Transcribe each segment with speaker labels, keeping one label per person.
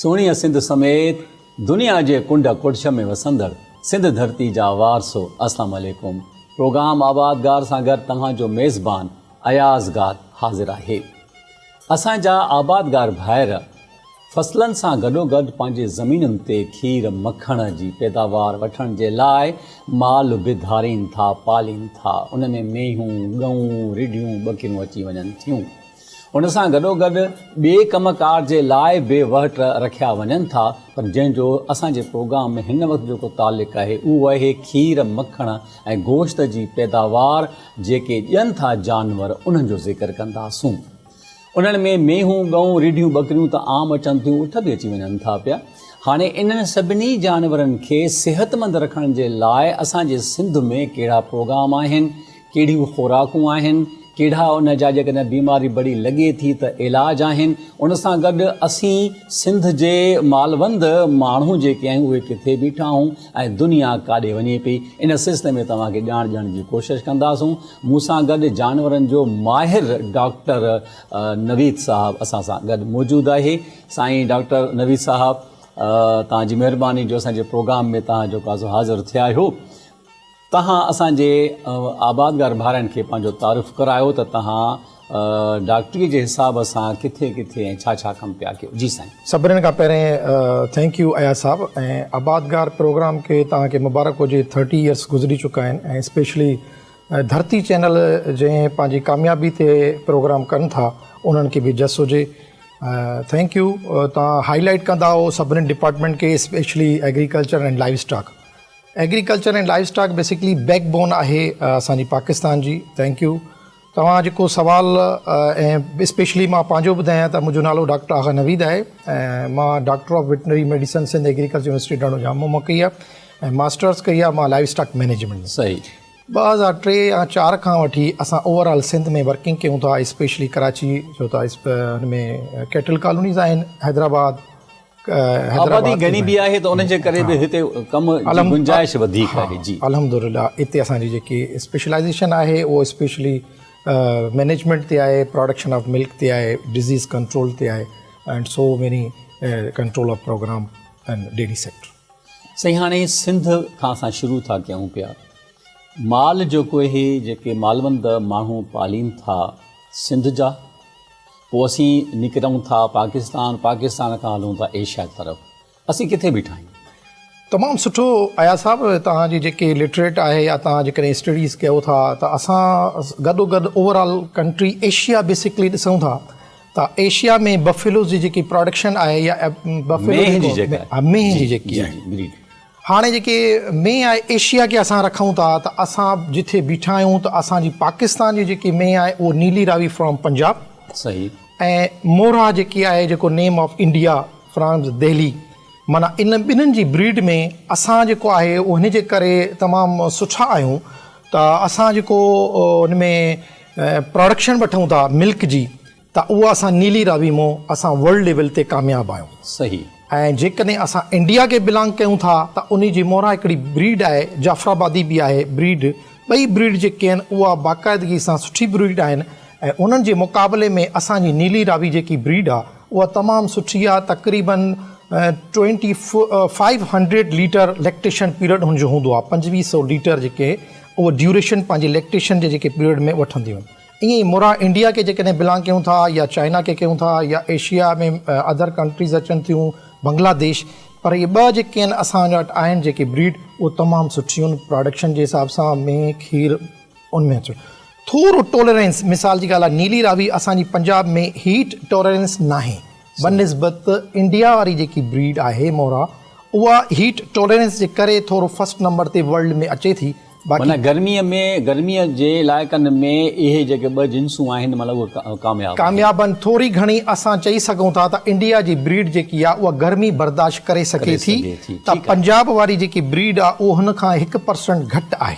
Speaker 1: سهڻيء سنڌ سميت دنيا جي ڪنڊ ڪڙڇ ۾ وسندڙ سنڌ ڌرتي جا وارثو اسلام عليڪم پروگرام آبادگار سان گڏ توهان جو ميزبان اياز گاد حاضر آهي اسان جا آبادگار ڀائر فصلن سان گڏوگڏ پنهنجي زمينن تي کير مکڻ جي پيداوار وٺڻ جي لاء مال به ڌارين ٿا پالين ٿا ان ۾ مينهون ڳئون رڍيون ٻڪريون اچي وڃن ٿيون ان سان گڏوگڏ ٻئي ڪم ڪار جي لاء به وهٽ رکيا وڃن ٿا پر جنهن جو اسان جي پروگرام ۾ هن وقت جيڪو تعلق آهي اهو آهي کير، مکڻ ۽ گوشت جي پيداوار جيڪي ڏين ٿا جانور انهن جو ذڪر ڪنداسون. انهن ۾ مينهون، ڳئون، رڍيون، ٻڪريون ته عام اچن ٿيون اٺ به اچي وڃن ٿا پيا. هاڻي انهن سڀني جانورن کي صحتمند رکڻ جي لاء اسان جي سنڌ ۾ ڪهڙا پروگرام آهن، ڪهڙيون خوراڪون آهن، ڪهڙا ان جا جيڪڏهن بيماري بڙي لڳي ٿي ته علاج آهن، ان سان گڏ اسين سنڌ جي مالوند ماڻهو جيڪي آهيون اهي ڪٿي بيٺا آهيون ۽ دنيا ڪاڏي وڃي پئي ان سلسلي ۾ توهان کي ڄاڻ ڏيڻ جي ڪوشش ڪنداسون. مون سان گڏ جانورن جو ماهر ڊاڪٽر نويد صاحب اسان سان گڏ موجود آهي. سائين ڊاڪٽر نويد صاحب توهان جي مهرباني جو اسان جي پروگرام ۾ توهان جو ڪازو حاضر ٿيا آهيو. توهان اسان جي آبادگار ڀائرن کي پنهنجو تعارف ڪرايو ته توهان ڊاڪٽري جي حساب سان ڪٿي ڪٿي ۽ ڇا ڇا ڪم پيا ڪيو جي سائين.
Speaker 2: سڀني کان پهرين thank you Ayaz صاحب ۽ آبادگار پروگرام کي توهان کي مبارڪ هجي ٿرٽي ايئرس گذري چڪا آهن ۽ اسپيشلي ڌرتي چينل جنهن پنهنجي ڪاميابي تي پروگرام ڪن ٿا انهن کي به جس هجي thank you توهان هائي لائيٽ ڪندا هو سڀني ڊپارٽمينٽ کي specially agriculture and livestock agriculture ۽ livestock basically backbone آهي اسان جي پاڪستان جي thank you توهان جيڪو سوال ۽ اسپيشلي مان پنهنجو ٻڌايان ته منهنجو نالو ڊاڪٽر آغا نويد آهي ۽ مان doctor of veterinary medicine Sindh agriculture university Tando Jam مان ڪئي آهي ۽ ماسٽرس ڪئي آهي مان لائيو اسٽاڪ مئنيجمينٽ ۾
Speaker 1: صحيح
Speaker 2: 2003 يا 4 کان وٺي اسان اوور آل سنڌ ۾ ورڪنگ ڪيون ٿا اسپيشلي ڪراچي ڇو ته هن ۾ ڪيٽل ڪالونيز آهن حيدرآباد
Speaker 1: آبادي گهڻي به آهي ته ان جي ڪري به هتي ڪم جي گنجائش وڌيڪ آهي
Speaker 2: جي الحمدلله اتي اسان جي جيڪي اسپيشلائيزيشن آهي اهو اسپيشلي مئنيجمينٽ تي آهي پروڊڪشن آف ملڪ تي آهي ڊزيز ڪنٽرول تي آهي and so many control of programme and dairy sector.
Speaker 1: سائين هاڻي سنڌ کان اسان شروع ٿا ڪيون پيا مال جيڪو اهي جيڪي مالوند ماڻهو پالين ٿا سنڌ جا پوء اسين نڪرون ٿا پاڪستان، پاڪستان کان هلون ٿا ايشيا طرف. اسين ڪٿي بيٺا آهيون؟
Speaker 2: تمام سٺو اياز صاحب توهان جي جيڪي لٽريٽ آهي يا توهان جيڪڏهن اسٽڊيز ڪيو ٿا ته اسان گڏو گڏ over all country Asia basically ڏسون ٿا ته ايشيا ۾ بفيلوز جي جيڪي پراڊڪشن آهي يا بفيلو
Speaker 1: مينهن جي جيڪا
Speaker 2: مينهن جي جيڪي آهي هاڻي جيڪي مينهن آهي ايشيا کي اسان رکون ٿا ته اسان جٿي بيٺا آهيون ته اسان جي پاڪستان جي جيڪي مينهن آهي اهو نيلي راوي فرام پنجاب
Speaker 1: صحيح
Speaker 2: ۽ مورا جيڪي آهي جيڪو name of India from Delhi معنيٰ ان ٻنهن جي بريڊ ۾ اسان جيڪو آهي اهو هن جي ڪري تمام سٺا آهيون ته اسان جيڪو ان ۾ پراڊڪشن وٺون ٿا ملڪ جي ته اهو اسان نيلي راوي مون اسان ورلڊ ليول تي ڪامياب آهيون.
Speaker 1: صحيح.
Speaker 2: ۽ جيڪڏهن اسان انڊيا کي بلانگ ڪيون ٿا ته انهي جي مورا هڪڙي بريڊ آهي جعفرآبادي به آهي بريڊ ٻئي بريڊ جيڪي آهن اها باقاعدگي سان سٺي بريڊ آهن ۽ انهن جي مقابلي ۾ اسان جي نيلي راوي جيڪي بريڊ آهي اها تمام سٺي آهي تقريبن twenty five hundred litre lactation period هن جو هوندو آهي پنجويهه سو ليٽر جيڪي اهو ڊيوريشن پنهنجي ليڪٽيشن جي جيڪي پيريڊ ۾ وٺنديون آهن. ائين ئي مورا انڊيا کي جيڪڏهن بلانگ ڪيون ٿا يا چائنا کي ڪيون ٿا يا ايشيا ۾ ادر ڪنٽريز اچن ٿيون بنگلاديش پر اهي ٻه جيڪي آهن اسان وٽ آهن جيڪي بريڊ اهي تمام سٺيون آهن پراڊڪشن جي حساب سان مينهن کير ان ۾ اچن ٿورو ٽولرنس مثال جي ڳالهه آهي نيلي راوي اسان جي پنجاب ۾ هيٽ ٽولرنس ناهي بنسبت انڊيا واري جيڪي بريڊ آهي مورا اها هيٽ ٽولرنس جي ڪري ٿورو فرسٽ نمبر تي ورلڊ ۾ اچي ٿي باقي.
Speaker 1: معنيٰ گرميء ۾ گرميء جي علائقن ۾ اهي جيڪي ٻه جنسون آهن مطلب اهي ڪامياب آهن.
Speaker 2: ڪامياب آهن ٿوري گهڻي اسان چئي سگهون ٿا ته انڊيا جي بريڊ جيڪي آهي اها گرمي برداشت ڪري سگهي ٿي ته پنجاب واري جيڪي بريڊ آهي اهو هن کان هڪ پرسنٽ گهٽ آهي.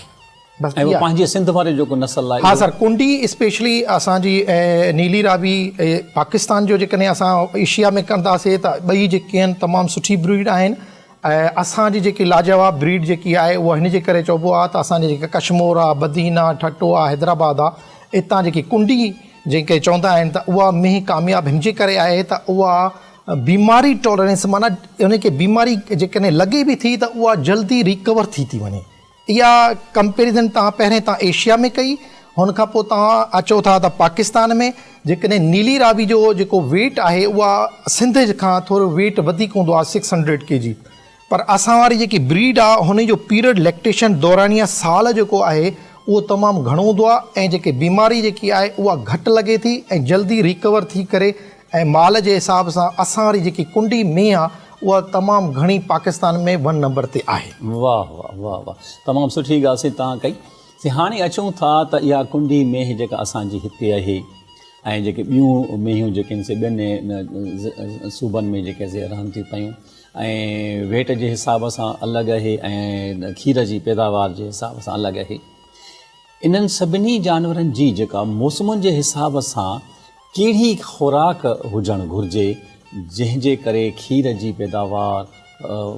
Speaker 1: بس ۽ پنهنجي سنڌ واري جيڪو نسل آهي
Speaker 2: ها سر ڪنڊي اسپيشلي اسان جي نيلي راوي پاڪستان جو جيڪڏهن اسان ايشيا ۾ ڪنداسي ته ٻئي جيڪي آهن تمام سٺي بريڊ آهن ۽ اسان جي جيڪي لاجواب بريڊ جيڪي آهي اها هن جي ڪري چئبو آهي ته اسان جي جيڪا ڪشمور آهي بدين آهي ٺٽو آهي حيدرآباد آهي اتان جيڪي ڪنڊي جنهن کي چوندا آهن ته اها مينهن ڪامياب هن جي ڪري آهي ته اها بيماري ٽالرنس معنيٰ ان کي بيماري جيڪڏهن لڳي به ٿي ته اها جلدي ريڪور ٿي ٿي وڃي. اها ڪمپيريزن توهان پهرين توهان ايشيا ۾ ڪئي هن کان پوء توهان اچو ٿا ته پاڪستان ۾ جيڪڏهن نيلي راوي جو جيڪو ويٽ آهي اها سنڌ کان ٿورو ويٽ وڌيڪ هوندو آهي سڪس هنڊريڊ ڪي جي پر اسان واري جيڪي بريڊ آهي هن جو پيريڊ ليڪٽيشن دورانيه سال جيڪو آهي اهو تمام گهڻو هوندو آهي ۽ جيڪي بيماري جيڪي آهي اها گهٽ لڳي ٿي ۽ جلدي ريڪور ٿي ڪري ۽ مال جي حساب سان اسان واري جيڪي ڪنڊي مينهن آهي اها تمام گهڻي پاڪستان ۾ ون نمبر تي آهي.
Speaker 1: واه واه واه واه تمام سٺي ڳالهه سائين توهان ڪئي سائين هاڻي اچون ٿا ته اها ڪنڊي مينهن جيڪا اسان جي هتي آهي ۽ جيڪي ٻيون مينهيون جيڪي آهن سي ٻين صوبن ۾ جيڪي سي رهن ٿيون پيون ۽ ويٽ جي حساب سان الڳ آهي ۽ کير جي پيداوار جي حساب سان الڳ آهي. انهن سڀني جانورن جي جيڪا موسمن جي حساب سان ڪهڙي خوراڪ هجڻ گهرجي جنهن جي ڪري کير جي پيداوار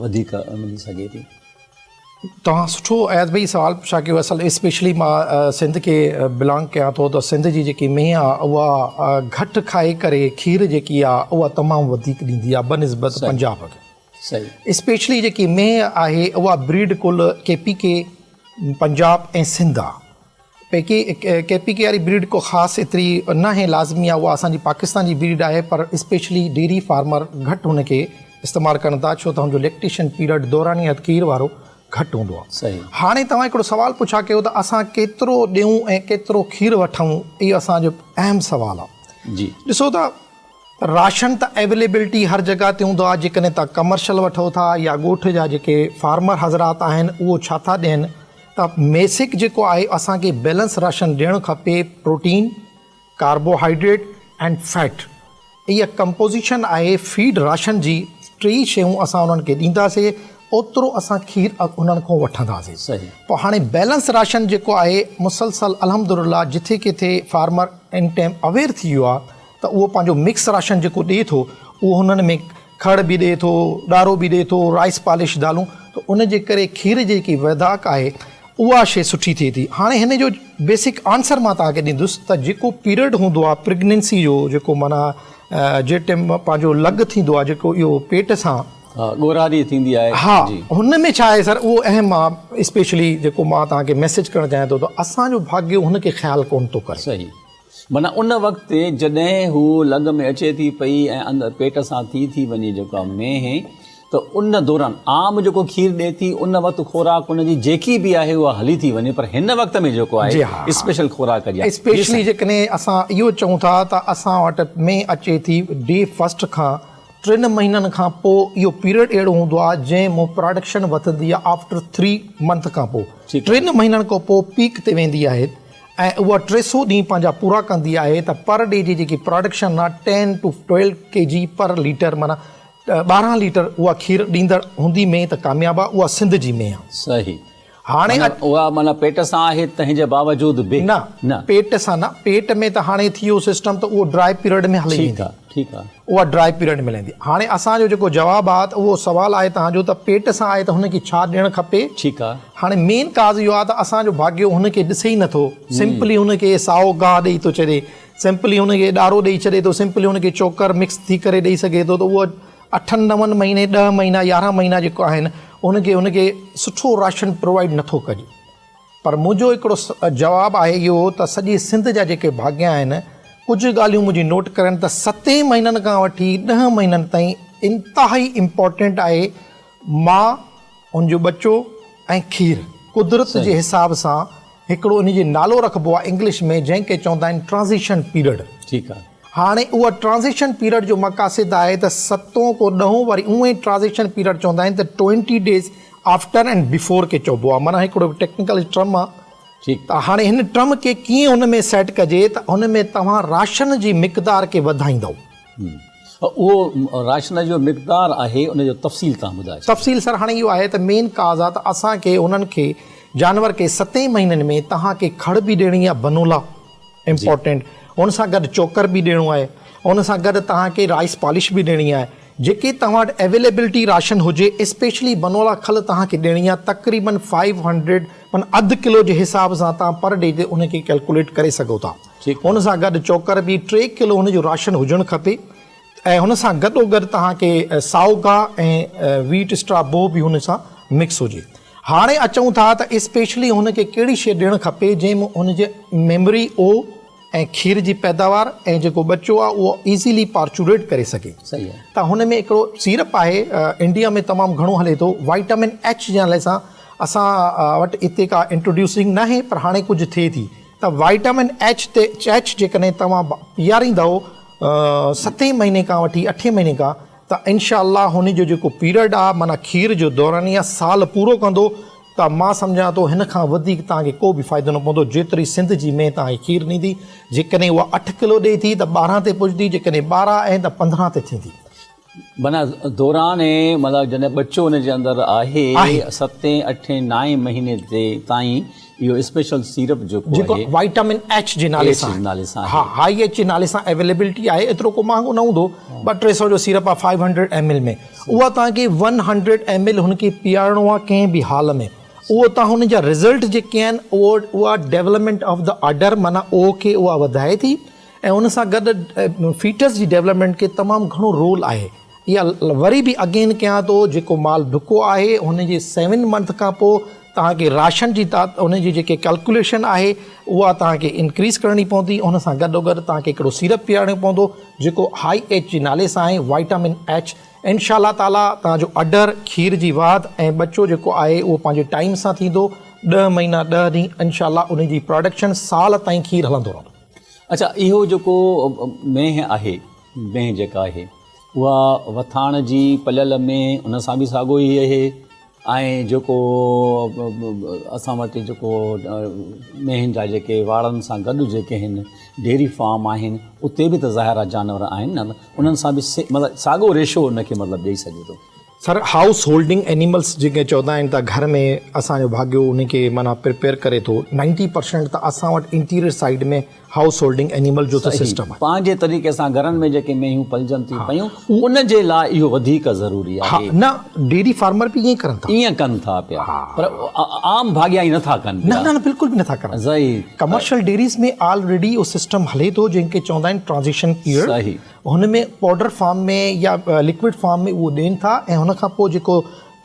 Speaker 1: وڌيڪ ملي سگهي ٿي.
Speaker 2: توهان سٺو اياز ڀائي سوال پڇا ڪيو اصل اسپيشلي مان سنڌ کي بلانگ ڪيان ٿو ته سنڌ جي جيڪي مينهن آ اها گهٽ کائي ڪري کير جيڪي آ اها تمام وڌيڪ ڏيندي آ بنسبت پنجاب کي
Speaker 1: صحيح
Speaker 2: اسپيشلي جيڪي مينهن آهي اها بريڊ ڪل ڪي پي ڪي پنجاب ۽ سنڌ آ پي ڪي ڪي پي ڪي واري بريڊ ڪو خاص ايتري ناهي لازمي آهي اها اسان جي پاڪستان جي بريڊ آهي پر اسپيشلي ڊيري فارمر گهٽ هن کي استعمال ڪن ٿا ڇو ته هن جو ليڪٽيشن پيريڊ دوراني کير وارو گهٽ هوندو آهي
Speaker 1: صحيح.
Speaker 2: هاڻي توهان هڪڙو سوال پڇا ڪيو ته اسان ڪيترو ڏيون ۽ ڪيترو کير وٺون اهو اسان جو اهم سوال آهي
Speaker 1: جي.
Speaker 2: ڏسو ته راشن ته اويليبلٽي هر جڳهه تي هوندو آهي جيڪڏهن توهان ڪمرشل وٺو ٿا يا ڳوٺ جا جيڪي فارمر حضرات آهن اهو ڇا ٿا ڏين ته بيسڪ جيڪو آهي اسان کي بيلنس راشن ڏيڻ کپي پروٽين ڪاربوهائيڊريٽ اينڊ فيٽ اها ڪمپوزيشن آهي فيڊ راشن جي ٽي شيون اسان انهن کي ڏينداسي اوترو اسان کير انهن کان وٺنداسي پوء هاڻي بيلنس راشن جيڪو آهي مسلسل الحمدلله جٿي ڪٿي فارمر ان ٽائيم اويئر ٿي ويو آهي ته اهو پنهنجو مڪس راشن جيڪو ڏئي ٿو اهو هنن ۾ کڙ به ڏئي ٿو، ڏارو به ڏئي ٿو، رائس پالش دالون ته ان جي ڪري کير جي جيڪي وڌاڪ آهي اها شي سٺي ٿئي ٿي. هاڻي هن جو بيسڪ آنسر مان توهان کي ڏيندس ته جيڪو پيريڊ هوندو آهي پريگننسي جو جيڪو معنيٰ جنهن ٽيم پنهنجو لڳ ٿيندو آهي جيڪو اهو پيٽ سان
Speaker 1: ها ڳورهاري ٿيندي آهي
Speaker 2: ها هن ۾ ڇا آهي سر اهو اهم آهي اسپيشلي جيڪو مان توهان کي ميسيج ڪرڻ چاهيان ٿو ته اسان جو ڀاڳيو هن کي خيال ڪونه ٿو ڪري.
Speaker 1: صحيح. معنيٰ ان وقت جڏهن هو لڳ ۾ اچي ٿي پئي ۽ اندر پيٽ سان ٿي ٿي وڃي جيڪا مينهن ته ان دوران عام جيڪو کير ڏئي ٿي ان وقت خوراڪ ان جي جيڪي به آهي اها هلي ٿي وڃي پر هن وقت ۾ جيڪو آهي اسپيشل خوراڪ جي
Speaker 2: اسپيشلي جيڪڏهن اسان اهو چئون ٿا ته اسان وٽ مينهن اچي ٿي ڊي فرسٽ کان ٽن مهينن کان پوء اهو پيريڊ اهڙو هوندو آهي جنهن مان پراڊڪشن وڌندي آهي آفٽر ٿري منٿ کان پوء ٽن مهينن کان پوء پيڪ تي ويندي آهي ۽ اها 300 ڏينهن پنهنجا پورا ڪندي آهي ته پر ڊي جي جيڪي پراڊڪشن آهي ten to twelve K G per litre معنيٰ 12 ليٽر اها کير ڏيندڙ هوندي مينهن ته ڪامياب آهي اها سنڌ جي مينهن آهي.
Speaker 1: صحيح هاڻي اها معنيٰ پيٽ سان آهي تنهن جي باوجود به
Speaker 2: نه نه پيٽ سان نه پيٽ ۾ ته هاڻي ٿي ويو سسٽم ته اهو ڊرائي پيريڊ ۾ هلي ويندي.
Speaker 1: ٺيڪ آهي ٺيڪ آهي.
Speaker 2: اها ڊرائي پيريڊ ۾ لهندي. هاڻي اسان جو جيڪو جواب آ ته اهو سوال آهي توهان جو ته پيٽ سان آهي ته هن کي ڇا ڏيڻ کپي؟
Speaker 1: ٺيڪ آ.
Speaker 2: هاڻي مين ڪاز اهو آ ته اسان جو ڀاڳيو هن کي ڏسي ئي نٿو. سمپلي هن کي سائو گاهه ڏئي ٿو ڇڏي. سمپلي هن کي ڏارو ڏئي ڇڏي ٿو. سمپلي هن کي چوڪر مڪس ٿي ڪري ڏئي سگهي ٿو ته اهو اٺن نون مهيني ڏهه مهينا يارهن مهينا جيڪو آهن ان کي هن کي سٺو راشن پرووائيڊ نٿو ڪجي. پر منهنجو هڪڙو جواب آهي اهو ته سڄي سنڌ جا جيڪي ڀاڳيا آهن ڪجهه ڳالهيون منهنجي نوٽ ڪرن ته ستين مهينن کان وٺي ڏهن مهينن تائين انتهائي امپارٽنٽ آهي ماء ان جو ٻچو ۽ کير قدرت جي حساب سان هڪڙو ان جي نالو رکبو آهي انگلش ۾ جنهن کي چوندا آهن ٽرانزيشن پيريڊ
Speaker 1: ٺيڪ آهي.
Speaker 2: هاڻي اها ٽرانزيشن پيريڊ جو مقاصد آهي ته ستون ڪو ڏهون وري اونئن ئي ٽرانزيشن پيريڊ چوندا آهن ته twenty days after and before کي چئبو آهي معنيٰ هڪڙو ٽيڪنيڪل ٽرم آهي ته هاڻي هن ٽرم کي ڪيئن ان ۾ سيٽ ڪجي ته ان ۾ توهان راشن جي مقدار کي وڌائيندؤ.
Speaker 1: اهو راشن جو مقدار آهي ان جو تفصيل توهان ٻڌايو.
Speaker 2: تفصيل سر هاڻي اهو آهي ته مين ڪاز آهي ته اسان کي انهن کي جانور کي ستين مهينن ۾ توهان کي کڙ به ڏيڻي آهي بنولا امپارٽنٽ ان سان گڏ چوڪر به ڏيڻو آهي ان سان گڏ توهان کي رائس پالش به ڏيڻي آهي جيڪي توهان وٽ اويليبلٽي راشن هجي اسپيشلي بنولا کل توهان کي ڏيڻي آهي تقريبن فائيو هنڊريڊ معنيٰ اڌ ڪلو جي حساب سان توهان پر ڊي تي ان کي ڪيلڪوليٽ ڪري سگهو ٿا ان سان گڏ چوڪر به ٽي ڪلو ان جو راشن هجڻ کپي ۽ هن سان گڏو گڏ توهان کي سائو گاهه ۽ ويٽ اسٽرا بو به هن سان مڪس هجي. هاڻي اچون ٿا ته اسپيشلي هن کي ڪهڙي شيء ڏيڻ کپي جنهن ۾ هن جي ميمري او ۽ کير جي پيداوار ۽ جيڪو ٻچو آهي اهو ايزيلي پارچوريٽ ڪري سگهي ته هن ۾ هڪڙو سيرپ آهي انڊيا ۾ تمام گهڻو هلي ٿو وائٽامن ايڇ جي نالي سان اسان وٽ هتي ڪا انٽروڊيوسنگ ناهي پر هاڻي ڪجهه ٿئي ٿي ته وائٽامن ايڇ تي ايڇ جيڪڏهن توهان پياريندؤ ستين مهيني کان وٺي اٺين مهيني کان ته انشاء الله هن جو جيڪو پيريڊ آ معنيٰ کير جو دورانيه سال پورو ڪندو ته مان سمجهان ٿو هن کان وڌيڪ توهان کي ڪو به فائدو نه پوندو جيتري سنڌ جي مينهن توهان کي کير ڏيندي جيڪڏهن اها اٺ ڪلو ڏئي ٿي ته 12 تي پڄندي جيڪڏهن 12 آهن ته 15 تي ٿيندي.
Speaker 1: معنيٰ دوران مطلب جڏهن ٻچو ان جي اندر آهي ستين اٺين نائين مهيني تي تائين اهو اسپيشل سيرپ جيڪو
Speaker 2: جيڪو وائٽامن ايڇ جي نالي سان ها هائي ايڇ جي نالي سان اويليبلٽي آهي ايترو ڪو مهانگو نه هوندو ٻه ٽي سو جو سيرپ آهي فائيو هنڊريڊ ايم ايل ۾ اها توهان کي ون هنڊريڊ ايم ايل هن کي پيارڻو آهي ڪنهن به حال ۾ اهو توهان هن جا رزلٽ جيڪي آهن اهو اها ڊيولپمينٽ آف the order معنيٰ او کي اها وڌائي ٿي ۽ ان سان گڏ فيٽس جي ڊيولپمينٽ کي تمام گهڻو رول آهي اها وري به اگين ڪيان ٿو جيڪو مال ڍڪو آهي هن جي سيون منٿ کان پوء توهان کي راشن جي ان جي جيڪي ڪيلڪوليشن آهي اها توهان کي انڪريز ڪرڻي پوندي ان سان گڏو گڏ توهان کي هڪڙو سيرپ پيارڻو پوندو جيڪو هائي ايڇ جي نالي سان آهي وائٽامن ايڇ انشاء الله تعالي توهان جو اڊر کير جي واڌ ۽ ٻچو جيڪو آهي اهو پنهنجي ٽائيم سان ٿيندو ڏهه مهينا ڏهه ڏينهن انشاء الله ان جي پراڊڪشن سال تائين کير هلندو رهندو.
Speaker 1: اڇا اهو جيڪو مينهن آهي مينهن جيڪا آهي اها وٿاڻ جي پليل مينهن ان سان به ساڳو ئي آهي ۽ جيڪو اسان وٽ جيڪو مينهن جا جيڪي واڙن سان گڏ جيڪي آهن ڊيري فارم آهن اتي به ته ظاهر آهي جانور آهن نه انهن سان به مطلب ساڳو ريشو ان کي مطلب ڏئي سگهجي ٿو.
Speaker 2: سر هائوس هولڊنگ اينيملس جيڪي چوندا آهن ته گهر ۾ اسان جو ڀاڳيو ان کي معنيٰ پرپيئر ڪري ٿو نائنٽي پرسنٽ ته اسان وٽ interior side ۾ house holding animal جو ته سسٽم آهي.
Speaker 1: پنهنجي طريقي سان گهرن ۾ جيڪي مينهيون پلجن ٿيون پيون ان جي لاء اهو وڌيڪ ضروري آهي.
Speaker 2: ها نه ڊيري فارمر به ائين ڪرن ٿا.
Speaker 1: ائين ڪن ٿا پيا پر عام ڀاڳيا ائين نٿا ڪن
Speaker 2: پيا. نه نه بلڪل به نٿا ڪرن.
Speaker 1: صحيح.
Speaker 2: ڪمرشل ڊيريز ۾ آلريڊي اهو سسٽم هلي ٿو جنهن کي چوندا آهن ٽرانزيشن پيريڊ.
Speaker 1: صحيح.
Speaker 2: هن ۾ پائوڊر فارم ۾ يا لڪوئڊ فارم ۾ اهو ڏين ٿا ۽ هن کان پوء جيڪو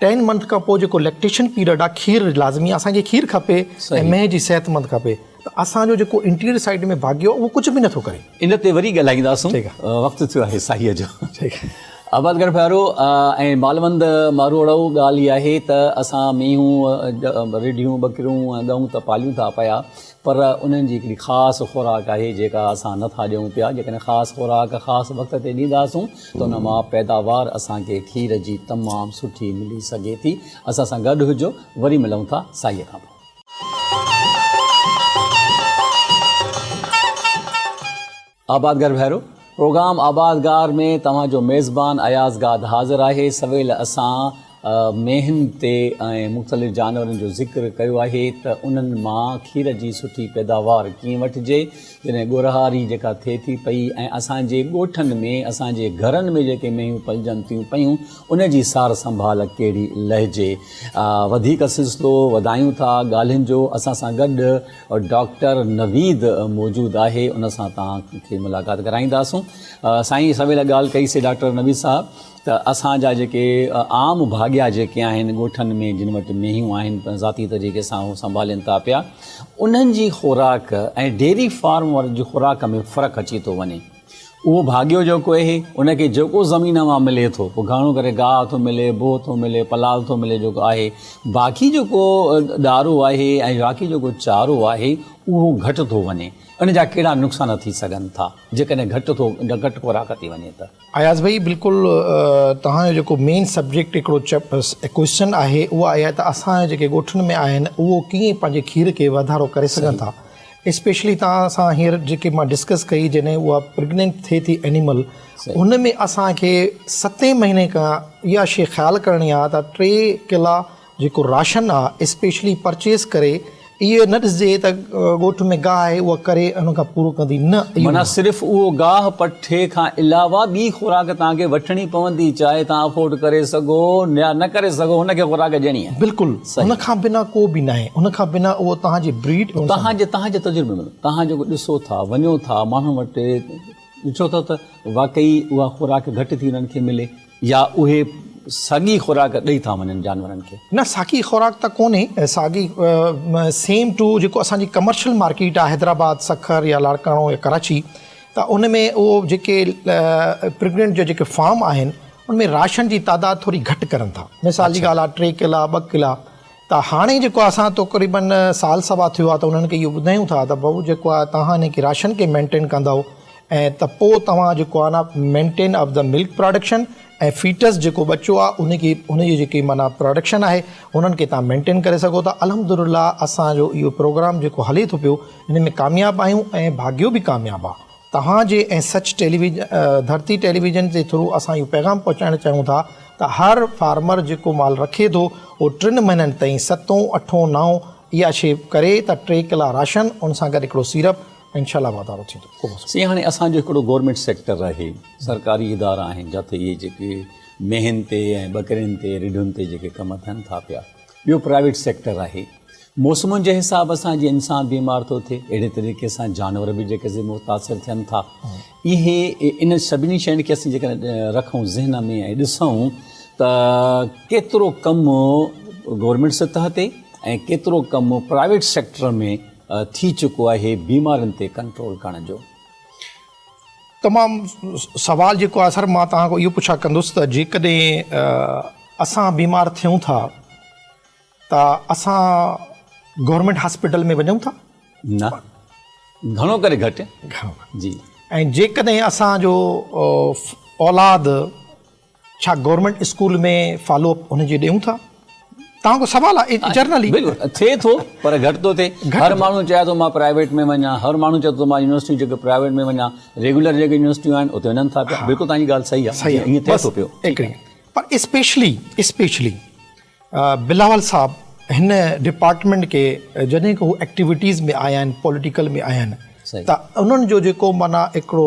Speaker 2: ٽين منٿ کان پوء جيڪو ليڪٽيشن پيريڊ آهي کير لازمي اسان کي کير کپي ۽ مينهن جي صحت مند کپي ته اسان جو جيڪو انٽيريئر سائيڊ ۾ ڀاڳيو اهو ڪجهه به نٿو ڪري.
Speaker 1: ان تي وري ڳالهائينداسون وقت ٿيو آهي ساهيء جو. آبادگار ڀائرو ۽ مالوند ماروئڙو ڳالهه اها آهي ته اسان مينهون رڍيون ٻڪريون ۽ ڳئون ته پاليون ٿا پيا پر انهن جي هڪڙي خاص خوراڪ آهي جيڪا اسان نه ٿا ڏيون پيا، جيڪڏهن خاص خوراڪ خاص وقت تي ڏينداسون ته ان مان پيداوار اسان کي کير جي تمام سٺي ملي سگهي ٿي. اسان سان گڏ هجو، وري ملون ٿا سائيء کان پوء. آبادگار ڀائرو! پروگرام آبادگار ۾ توهان جو ميزبان اياز گاد حاضر آهي. سويل اسان مينهن تي ۽ مختلف جانورن جو ذڪر ڪيو آهي ته انهن مان کير جي سٺي پيداوار ڪيئن وٺجي. جڏهن ڳورهاري جيڪا ٿئي ٿي پئي ۽ اسان جي ڳوٺن ۾ اسان جي گهرن ۾ جيڪي مينهيون پلجن ٿيون پيون ان جي سار سنڀال ڪهڙي لهجي. وڌيڪ سلسلو وڌايون ٿا ڳالهين جو اسان سان گڏ ڊاڪٽر نويد موجود آهي ان سان توهان کي ملاقات ڪرائينداسون. سائين سويل ڳالهه ڪئي سي ڊاڪٽر نويد صاحب ته اسان جا جيڪي عام ڀاڳيا جيڪي آهن ڳوٺن ۾ جن وٽ مينهيون آهن ذاتي طريقي سان هو سنڀالين ٿا پيا انهن جي خوراڪ ۽ ڊيري فارم وارن جي خوراڪ ۾ فرق اچي ٿو وڃي. اهو ڀاڳيو جيڪو اهي، ان کي جيڪو زمين مان ملي ٿو، پوء گهڻو ڪري گاهه ٿو ملي، بوهه ٿو ملي، پلال ٿو ملي جيڪو آهي، باقي جيڪو ڏارو آهي ۽ باقي جيڪو چارو آهي، اهو گهٽ ٿو وڃي. ان جا ڪهڙا نقصان ٿي سگهن ٿا، جيڪڏهن گهٽ ٿو گهٽ خوراڪ ٿي وڃي ته؟
Speaker 2: اياز ڀائي بلڪل توهان جو جيڪو مين سبجيڪٽ هڪڙو ڪوئسچن آهي اهو آهي ته اسان جا جيڪي ڳوٺن ۾ آهن اهو ڪيئن پنهنجي کير کي واڌارو ڪري سگهن ٿا. اسپيشلي توهان سان هينئر جيڪي مان ڊسڪس ڪئي جڏهن اها پريگننٽ ٿئي ٿي اينيمل ان ۾ اسان کي ستين مهيني کان اها شي خيال ڪرڻي آهي ته ٽي ڪلا جيڪو راشن آهي اسپيشلي پرچيز ڪري اهو نه ڏسجي ته ڳوٺ ۾ گاهه آهي اها ڪري ان کان پورو ڪندي نه اهو
Speaker 1: معنيٰ صرف اهو گاهه پٺي کان علاوه ٻي خوراڪ توهان کي وٺڻي پوندي چاهي توهان افورڊ ڪري سگهو يا نه ڪري سگهو هن کي خوراڪ ڏيڻي آهي.
Speaker 2: بلڪل ان کان بنا ڪو به ناهي ان کان بنا اهو توهان جي بريڊ
Speaker 1: توهان جي توهان جي تجربي ۾ توهان جيڪو ڏسو ٿا وڃو ٿا ماڻهن وٽ ڏٺو اٿو ته واقعي اها خوراڪ گهٽ ٿي انهن کي ملي يا اهي ساڳي خوراڪ ڏئي ٿا وڃن جانورن کي؟
Speaker 2: نه ساڳي خوراڪ ته ڪونهي ساڳي سيم ٽو جيڪو اسان جي ڪمرشل مارڪيٽ آهي حيدرآباد سکر يا لاڙڪاڻو يا ڪراچي ته ان ۾ اهو جيڪي پريگننٽ جا جيڪي فارم آهن ان ۾ راشن جي تعداد ٿوري گهٽ ڪرن ٿا مثال جي ڳالهه آهي ٽي ڪلا ٻه ڪلا ته هاڻي جيڪو اسان تقريبن سال سوا ٿيو آهي ته انهن کي اهو ٻڌايون ٿا ته بابو جيڪو آهي توهان هن کي راشن کي مينٽين ڪندؤ ۽ ته پوء توهان جيڪو آهي نه maintain of the milk production ۽ fetus جيڪو ٻچو آهي ان کي ان جي جيڪي معنيٰ پراڊڪشن آهي انهن کي توهان مينٽين ڪري سگهو ٿا الحمدلله اسان جو اهو پروگرام جيڪو هلي ٿو پيو ان ۾ ڪامياب آهيون ۽ ڀاڳيو به ڪامياب آهي توهان جي ۽ سچ ٽيليويزن ڌرتي ٽيليويزن جي ٿرو اسان اهو پيغام پهچائڻ چاهيون ٿا ته هر فارمر جيڪو مال رکي ٿو اهو ٽن مهينن تائين ستون اٺون نائون اها شي ڪري ته ٽي ڪلا راشن ان سان گڏ هڪڙو سيرپ انشاء الله واڌارو ٿيندو ڪو مسئلو.
Speaker 1: سائين هاڻي اسان جو هڪڙو گورنمينٽ سيڪٽر آهي سرڪاري ادارا آهن جتي اهي جيڪي مينهن تي ۽ ٻڪرين تي رڍن تي جيڪي ڪم ٿين ٿا پيا ٻيو پرائيويٽ سيڪٽر آهي موسمن جي حساب سان جيئن انسان بيمار ٿو ٿئي اهڙي طريقي سان جانور به جيڪي سي متاثر ٿين ٿا. اهي انهن سڀني شين کي اسين جيڪڏهن رکون ذهن ۾ ۽ ڏسون ته ڪيترو ڪم گورنمينٽ سطح تي ۽ ڪيترو ڪم پرائيويٽ سيڪٽر ۾ ٿي چڪو آهي بيمارين تي ڪنٽرول ڪرڻ جو.
Speaker 2: تمام سوال جيڪو آهي سر مان توهان کان اهو پڇا ڪندس ته جيڪڏهن اسان بيمار ٿيون ٿا ته اسان گورنمينٽ هاسپيٽل ۾ وڃون ٿا؟
Speaker 1: نه، گهڻو ڪري گهٽ.
Speaker 2: گهڻو گهٽ. جي. ۽ جيڪڏهن اسان جو اولاد ڇا گورنمينٽ اسڪول ۾ فالو اپ ان جي ڏيون ٿا؟ توهان کان سوال آهي جنرلي.
Speaker 1: بلڪل ٿئي ٿو پر گهٽ ٿو ٿئي. هر ماڻهو چاهي ٿو مان پرائيويٽ ۾ وڃان، هر ماڻهو چاهي ٿو مان يونيورسٽيون جيڪي پرائيويٽ ۾ وڃان، ريگيولر جيڪي يونيورسٽيون آهن اتي وڃن ٿا پيا. بلڪل توهان جي ڳالهه صحيح آهي. ائين ٿئي ٿو پيو.
Speaker 2: پر اسپيشلي اسپيشلي بلاول صاحب هن ڊپارٽمينٽ کي جڏهن کان هو ايڪٽيوٽيز ۾ آيا آهن پوليٽيڪل ۾ آيا آهن ته انهن جو جيڪو معنيٰ هڪڙو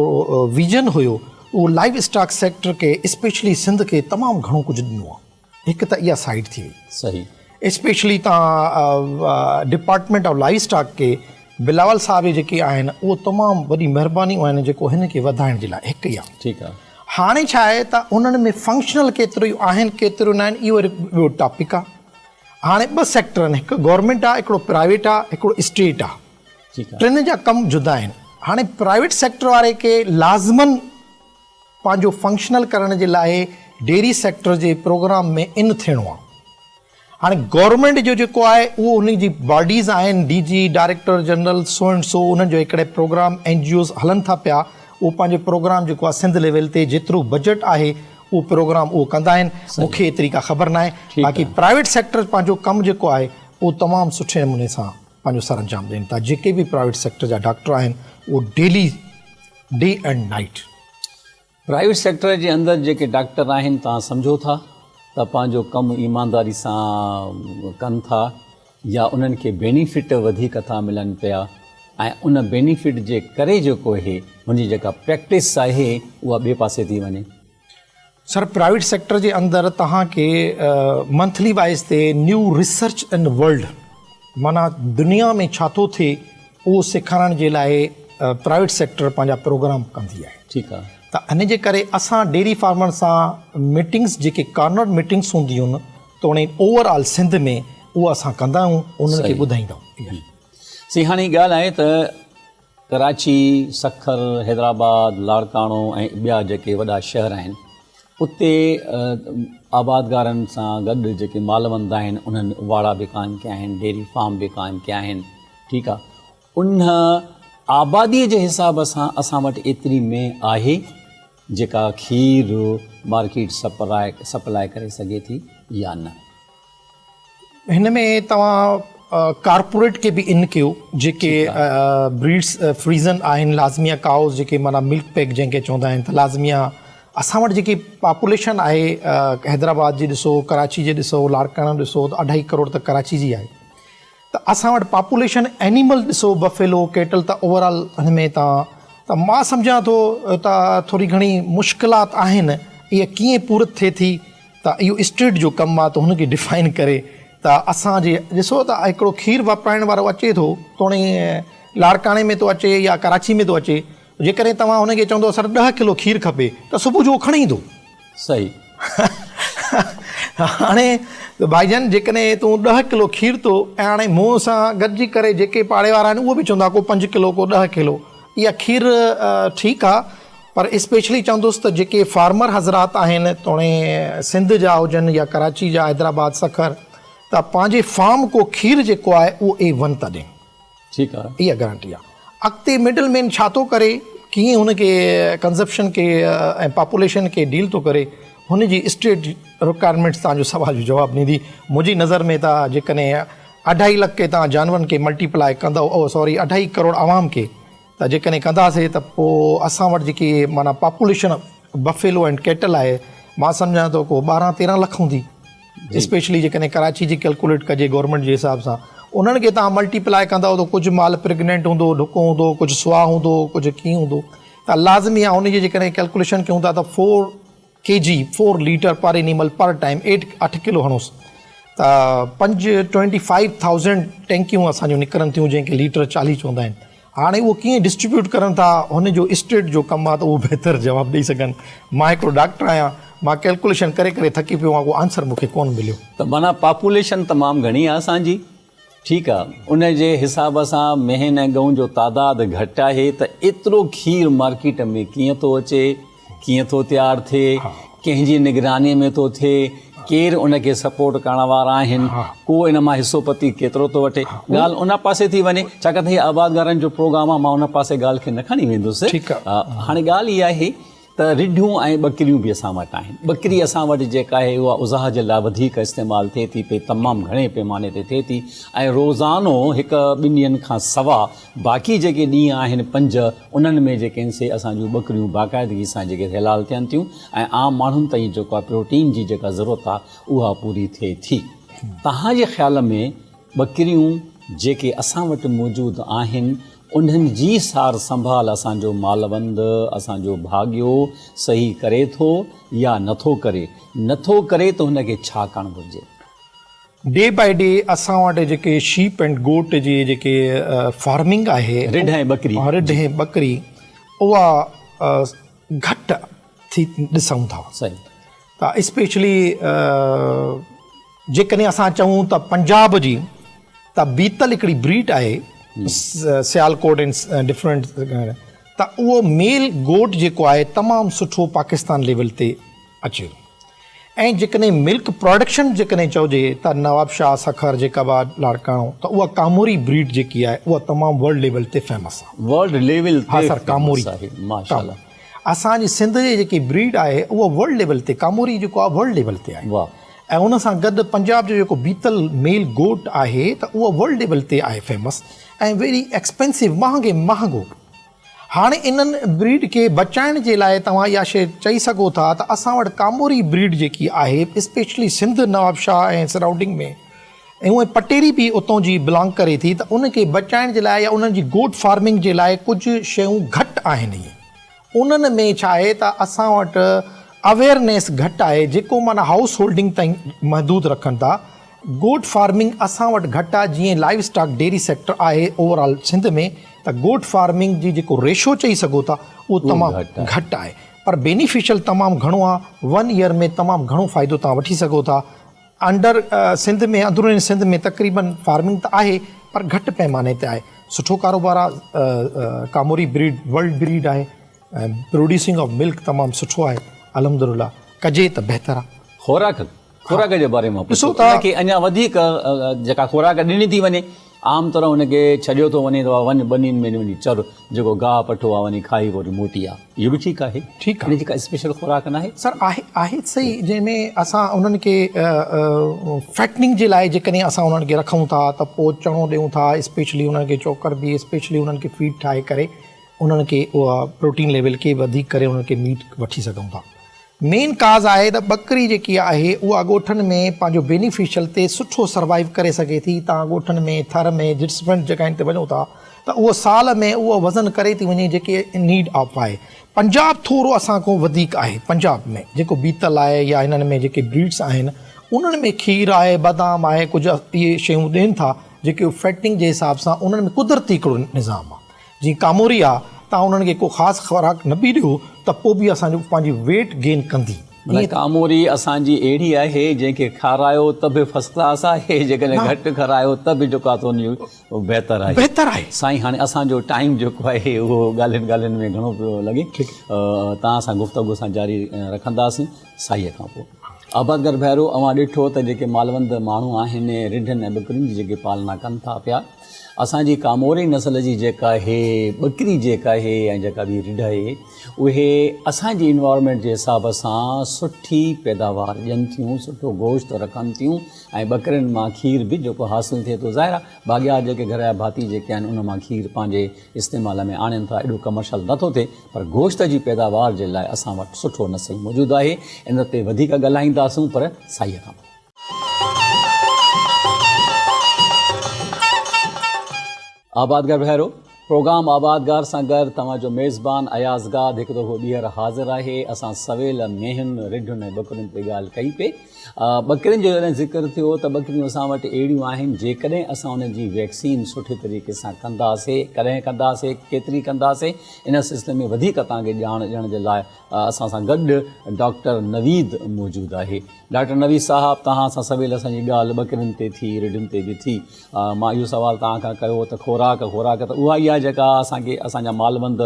Speaker 2: ويزن هيو اهو لائيو اسٽاڪ سيڪٽر کي اسپيشلي سنڌ کي تمام گهڻو ڪجهه ڏنو آهي هڪ ته اها سائيڊ ٿي وئي
Speaker 1: صحيح
Speaker 2: اسپيشلي تان ڊپارٽمينٽ آف لائيو اسٽاڪ کي بلاول صاحب جيڪي آهن اهو تمام وڏي مهربانيون آهن جيڪو هن کي وڌائڻ جي لاء هڪ اها
Speaker 1: ٺيڪ آهي
Speaker 2: هاڻي ڇا آهي ته انهن ۾ فنڪشنل ڪيتريون آهن ڪيتريون ناهن اهو وري ٻيو ٽاپڪ آهي. هاڻي ٻه سيڪٽر آهن هڪ گورنمينٽ آهي هڪڙو پرائيويٽ آهي هڪڙو اسٽيٽ آهي ٽن جا ڪم جدا آهن. هاڻي پرائيويٽ سيڪٽر واري کي لازمن پنهنجو فنڪشنل ڪرڻ جي لاء ڊيري سيڪٽر جي پروگرام ۾ ان ٿيڻو آهي. هاڻي گورنمينٽ جو جيڪو آهي اهو ان جي باڊيز آهن D G director general so and so انهن جو هڪڙي پروگرام اين جي اوز هلن ٿا پيا اهو پنهنجو پروگرام جيڪو آهي سنڌ ليول تي جيترو بجيٽ آهي اهو پروگرام اهو ڪندا آهن مون کي ايتري ڪا خبر ناهي باقي پرائيويٽ سيڪٽر پنهنجو ڪم جيڪو آهي اهو تمام سٺي نموني سان پنهنجو سر انجام ڏين ٿا جيڪي به پرائيويٽ سيڪٽر جا ڊاڪٽر آهن اهو daily day and night.
Speaker 1: Private sector جي اندر جيڪي ڊاڪٽر آهن توهان سمجهو ٿا ته پنهنجو ڪم ايمانداري سان ڪن ٿا يا انهن کي بينيفٽ وڌيڪ ٿا ملن پيا ۽ ان بينيفٽ جي ڪري جيڪو اهي هن جي جيڪا پريڪٽس آهي اها ٻئي پاسي ٿي وڃي.
Speaker 2: سر پرائيويٽ سيڪٽر جي اندر توهان کي منٿلي وائيز تي نيو ريسرچ ان ورلڊ معنيٰ دنيا ۾ ڇا ٿو ٿئي اهو سيکارڻ جي لاء پرائيويٽ سيڪٽر پنهنجا پروگرام ڪندي آهي.
Speaker 1: ٺيڪ آ.
Speaker 2: ته ان جي ڪري اسان ڊيري فارمرن سان ميٽنگس جيڪي ڪارنر ميٽنگس هونديون آهن توڻي اوور آل سنڌ ۾ اهو اسان ڪندا آهيون انهن کي ٻڌائيندا آهيون.
Speaker 1: سائين هاڻي ڳالهه آهي ته ڪراچي، سکر، حيدرآباد، لاڙڪاڻو ۽ ٻيا جيڪي وڏا شهر آهن اتي آبادگارن سان گڏ جيڪي مالوند آهن انهن واڙا به قائم ڪيا آهن ڊيري فارم به قائم ڪيا آهن ٺيڪ آ ان آبادي جي حساب سان اسان وٽ ايتري مينهن آهي جيڪا کير مارڪيٽ سپلاء ڪري سگهي ٿي يا نه؟
Speaker 2: هن ۾ توهان ڪارپوريٽ کي به ان ڪيو جيڪي بريڊس فريزن آهن لازميا ڪائوز جيڪي معنيٰ ملڪ پيڪ جنهن کي چوندا آهن ته لازميا اسان وٽ جيڪي پاپوليشن آهي حيدرآباد جي ڏسو ڪراچي جي ڏسو لاڙڪاڻو ڏسو ته اڍائي ڪروڙ ته ڪراچي جي آهي ته اسان وٽ پاپوليشن اينيمل ڏسو بفيلو ڪيٽل ته اوور آل هن ۾ تان ته مان سمجهان ٿو ته ٿوري گهڻي مشڪلات آهن اها ڪيئن پورت ٿئي ٿي ته اهو اسٽيٽ جو ڪم آهي ته هن کي ڊفائن ڪري ته اسان جي ڏسو ته هڪڙو کير واپرائڻ وارو اچي ٿو توڻي لاڙڪاڻي ۾ ٿو اچي يا ڪراچي ۾ ٿو اچي جيڪڏهن توهان هن کي چوندو سر ڏهه ڪلو کير کپي ته صبح جو اهو کڻي ايندو.
Speaker 1: صحيح.
Speaker 2: هاڻي ڀائيجان جيڪڏهن تون ڏهه ڪلو کير ٿو ۽ هاڻي مون سان گڏجي ڪري جيڪي پاڙي وارا آهن اهو به چوندا ڪو پنج ڪلو ڪو ڏهه ڪلو اها کير ٺيڪ آ پر اسپيشلي چوندس ته جيڪي فارمر حضرات آهن توڻي سنڌ جا هجن يا ڪراچي جا حيدرآباد سکر ته پنهنجي فارم ڪو کير جيڪو آهي اهو اي ون ٿا ڏين.
Speaker 1: ٺيڪ آ.
Speaker 2: اها گارنٽي آ. اڳتي مڊل مين ڇا ٿو ڪري ڪيئن هن کي ڪنزپشن کي ۽ پاپوليشن کي ڊيل ٿو ڪري هن جي اسٽيٽ رڪوائرمينٽس توهان جو سوال جو جواب ڏيندي. منهنجي نظر ۾ ته جيڪڏهن اڍائي لک کي توهان جانورن کي ملٽيپلائي ڪندؤ او سوري اڍائي ڪروڙ عوام کي ته جيڪڏهن ڪنداسي ته پوء اسان وٽ جيڪي معنيٰ پاپوليشن بفيلو اينڊ ڪيٽل آهي مان سمجهان ٿو ڪو ٻارهن تيرهن لک هوندي اسپيشلي جيڪڏهن ڪراچي جي ڪيلڪوليٽ ڪجي گورنمينٽ جي حساب سان انهن کي توهان ملٽيپلائي ڪندؤ ته ڪجهه مال پريگنينٽ هوندو ڍڪو هوندو ڪجهه سوا هوندو ڪجهه ڪيئن هوندو ته لازمي آهي ان جي جيڪڏهن ڪيلڪوليشن ڪيون ٿا ته four K G four litre per animal per time eight اٺ ڪلو هڻوس ته پنج ٽوئنٽي فائيو ٿائوزنڊ ٽينڪيون اسان جون نڪرن ٿيون جنهن کي ليٽر چاليهه چوندا آهن هاڻي اهو ڪيئن ڊسٽريبيوٽ ڪرن ٿا هن جو اسٽيٽ جو ڪم آهي ته اهو بهتر جواب ڏئي سگهن مان هڪڙو ڊاڪٽر آهيان مان ڪيلڪوليشن ڪري ڪري ٿڪي پيو آهيان ڪو آنسر مون کي ڪونه مليو.
Speaker 1: ته معنيٰ پاپوليشن تمام گهڻي آهي اسان جي ٺيڪ آ ان جي حساب سان مينهن ۽ ڳئون جو تعداد گهٽ آهي ته ايترو کير مارڪيٽ ۾ ڪيئن ٿو اچي، ڪيئن ٿو تيار ٿئي، ڪنهن جي نگراني ۾ ٿو ٿئي، ڪير ان کي سپورٽ ڪرڻ وارا آهن، ڪو ان مان حصو پتي ڪيترو ٿو وٺي، ڳالهه ان پاسي ٿي وڃي، ڇاڪاڻ ته هي آبادگارن جو پروگرام آ مان ان پاسي ڳالهه کي نه کڻي ويندس. هاڻي ڳالهه اها آهي ته رڍيون ۽ ٻڪريون به اسان وٽ آهن. ٻڪري اسان وٽ جيڪا آهي اها اضحيٰ جي لاء وڌيڪ استعمال ٿئي ٿي پئي تمام گهڻي پيماني تي ٿئي ٿي ۽ روزانو هڪ ٻن ڏينهن کان سوا باقي جيڪي ڏينهن آهن پنج انهن ۾ جيڪي آهن سي اسان جون ٻڪريون باقاعدگي سان جيڪي حلال ٿين ٿيون ۽ عام ماڻهن تائين جيڪو آهي پروٽين جي جيڪا ضرورت آهي اها پوري ٿئي ٿي. توهان جي خيال ۾ ٻڪريون جيڪي اسان وٽ موجود آهن انهن جي سار سنڀال اسان جو مالوند، اسان جو ڀاڳيو صحيح ڪري ٿو يا نه ٿو ڪري؟ نه ٿو ڪري ته هن کي ڇا ڪرڻ گهرجي؟
Speaker 2: ڊي بائي ڊي اسان وٽ جيڪي شيپ اينڊ گوٽ جي جيڪي فارمنگ آهي،
Speaker 1: رڍ ۽ ٻڪري،
Speaker 2: رڍ ۽ ٻڪري اها گهٽ ٿي ڏسون ٿا.
Speaker 1: صحيح.
Speaker 2: ته اسپيشلي جيڪڏهن اسان چئون ته پنجاب جي ته بيتل هڪڙي بريڊ آهي سيالڪوٽ ۽ ڊفرنٽ ته اهو ميل گوٽ جيڪو آهي تمام سٺو پاڪستان ليول تي اچي ٿو ۽ جيڪڏهن ملڪ پروڊڪشن جيڪڏهن چئجي ته نوابشاهه سکر جيڪب آباد لاڙڪاڻو ته اها ڪاموري بريڊ جيڪي آهي اها تمام ورلڊ ليول تي فيمس آهي.
Speaker 1: ورلڊ ليول
Speaker 2: تي
Speaker 1: فيمس آهي ماشاءالله.
Speaker 2: اسان جي سنڌ جي جيڪي بريڊ آهي اها ورلڊ ليول تي ڪاموري جيڪو آهي ورلڊ ليول تي آهي ۽ ان سان گڏ پنجاب جو جيڪو بيتل ميل گوٽ آهي ته اها ورلڊ ليول تي آهي فيمس ۽ ويري ايڪسپينسو مهانگي مهانگو هاڻي انهن بريڊ کي بچائڻ جي لاء توهان اها شيء چئي سگهو ٿا ته اسان وٽ ڪاموري بريڊ جيڪي آهي اسپيشلي سنڌ نوابشاهه ۽ سرائونڊنگ ۾ ۽ اهي پٽيري به اتون جي بلانگ ڪري ٿي ته ان کي بچائڻ جي لاء يا انهن جي گوٽ فارمنگ جي لاء ڪجهه شيون گهٽ آهن اهي انهن ۾ ڇا آهي ته اسان وٽ اويئرنيس گهٽ آهي جيڪو معنيٰ هائوس هولڊنگ تائين محدود رکن ٿا گوٽ فارمنگ اسان وٽ گهٽ آهي جيئن لائيو اسٽاڪ ڊيري سيڪٽر آهي اوور آل سنڌ ۾ ته گوٽ فارمنگ جي جيڪو ريشو چئي سگهو ٿا اهو تمام گهٽ آهي پر بينيفيشل تمام گهڻو آهي ون ايئر ۾ تمام گهڻو فائدو توهان وٺي سگهو ٿا انڊر سنڌ ۾ اندروني سنڌ ۾ تقريبن فارمنگ ته آهي پر گهٽ پيماني تي آهي سٺو ڪاروبار آهي ڪاموري بريڊ ورلڊ بريڊ آهي ۽ پروڊيوسنگ آف ملڪ تمام سٺو آهي الحمد لله ڪجي ته بهتر آهي.
Speaker 1: خوراڪ خوراڪ جي باري مان پڇو ته ان کي اڃا وڌيڪ جيڪا خوراڪ ڏني ٿي وڃي عام طرح ان کي ڇڏيو ٿو وڃي ته وڃ ٻنين ۾ وڃي چر جيڪو گاهه پٺو آهي وڃي کائي وري موٽي آ اهو به ٺيڪ آهي
Speaker 2: ٺيڪ
Speaker 1: آهي ان جي ڪا اسپيشل خوراڪ ناهي
Speaker 2: سر آهي آهي صحيح جنهن ۾ اسان انهن کي فيٽننگ جي لاء جيڪڏهن اسان انهن کي رکون ٿا ته پوء چڻو ڏيون ٿا اسپيشلي انهن کي چوڪر به اسپيشلي انهن کي فيڊ ٺاهي ڪري انهن کي اها پروٽين ليول کي وڌيڪ ڪري انهن کي ميٽ وٺي سگهون ٿا مين ڪاز آهي ته ٻڪري جيڪي آهي اها ڳوٺن ۾ پنهنجو بينيفيشل تي سٺو سروائيو ڪري سگهي ٿي تان ڳوٺن ۾ ٿر ۾ ڊفرنٽ جڳهين تي وڃو ٿا ته اهو سال ۾ اهو وزن ڪري ٿي وڃي جيڪي نيڊ آف آهي پنجاب ٿورو اسان کان وڌيڪ آهي پنجاب ۾ جيڪو بيتل آهي يا هنن ۾ جيڪي بريڊس آهن انهن ۾ کير آهي بادام آهي ڪجهه اهي شيون ڏين ٿا جيڪي فيٽنگ جي حساب سان انهن ۾ قدرتي هڪڙو نظام آهي جيئن ڪاموري آ توهان انهن کي ڪو خاص خوراڪ نه به ڏيو ته پوء به اسان جو پنهنجي ويٽ گين ڪندي.
Speaker 1: معنيٰ ڪاموري اسان جي اهڙي آهي جنهن کي کارايو ته به فرسٽ ڪلاس آهي جيڪڏهن گهٽ کارايو ته به جيڪو آهي سو ان جو بهتر آهي.
Speaker 2: بهتر آهي.
Speaker 1: سائين هاڻي اسان جو ٽائيم جيڪو آهي اهو ڳالهين ڳالهين ۾ گهڻو پيو لڳي توهان سان گفتگو اسان جاري رکنداسين سائيء کان پوء. آبادگار ڀائرو اوهان ڏٺو ته جيڪي مالوند ماڻهو آهن رڍن ۽ ٻڪرين جي جيڪي پالنا ڪن ٿا پيا اسان جي ڪاموري نسل جي جيڪا هي ٻڪري جيڪا هي ۽ جيڪا ٻي رڍ آهي اهي اسان جي انوائرمينٽ جي حساب سان سٺي پيداوار ڏين ٿيون سٺو گوشت رکن ٿيون ۽ ٻڪرين مان کير به جيڪو حاصل ٿئي ٿو ظاهر آهي باغيار جيڪي گهر جا ڀاتي جيڪي آهن ان مان کير پنهنجي استعمال ۾ آڻين ٿا ايڏو ڪمرشل نه ٿو ٿئي پر گوشت جي پيداوار جي لاء اسان وٽ سٺو نسل موجود آهي ان تي وڌيڪ ڳالهائينداسون پر سائيء کان پوء. آبادگار ڀائرو پروگرام آبادگار سان گڏ توهان جو ميزبان اياز گاد هڪ دفعو ٻيهر حاضر آهي اسان سويل مينهن رڍن ۽ ٻڪرين تي ڳالهه ڪئي پئي ٻڪرين جو جڏهن ذڪر ٿيو ته ٻڪريون اسان وٽ اهڙيون آهن جيڪڏهن اسان انهن جي ويڪسين سٺي طريقي سان ڪنداسي ڪڏهن ڪنداسي ڪيتري ڪنداسي ان سلسلي ۾ وڌيڪ توهان کي ڄاڻ ڏيڻ جي لاء اسان سان گڏ ڊاڪٽر نويد موجود آهي ڊاڪٽر نويد صاحب توهان سان سويل اسان جي ڳالهه ٻڪرين تي ٿي رڍن تي به ٿي مان اهو سوال توهان کان ڪيو ته خوراڪ خوراڪ ته اها ئي آهي جيڪا اسان کي اسان جا مالوند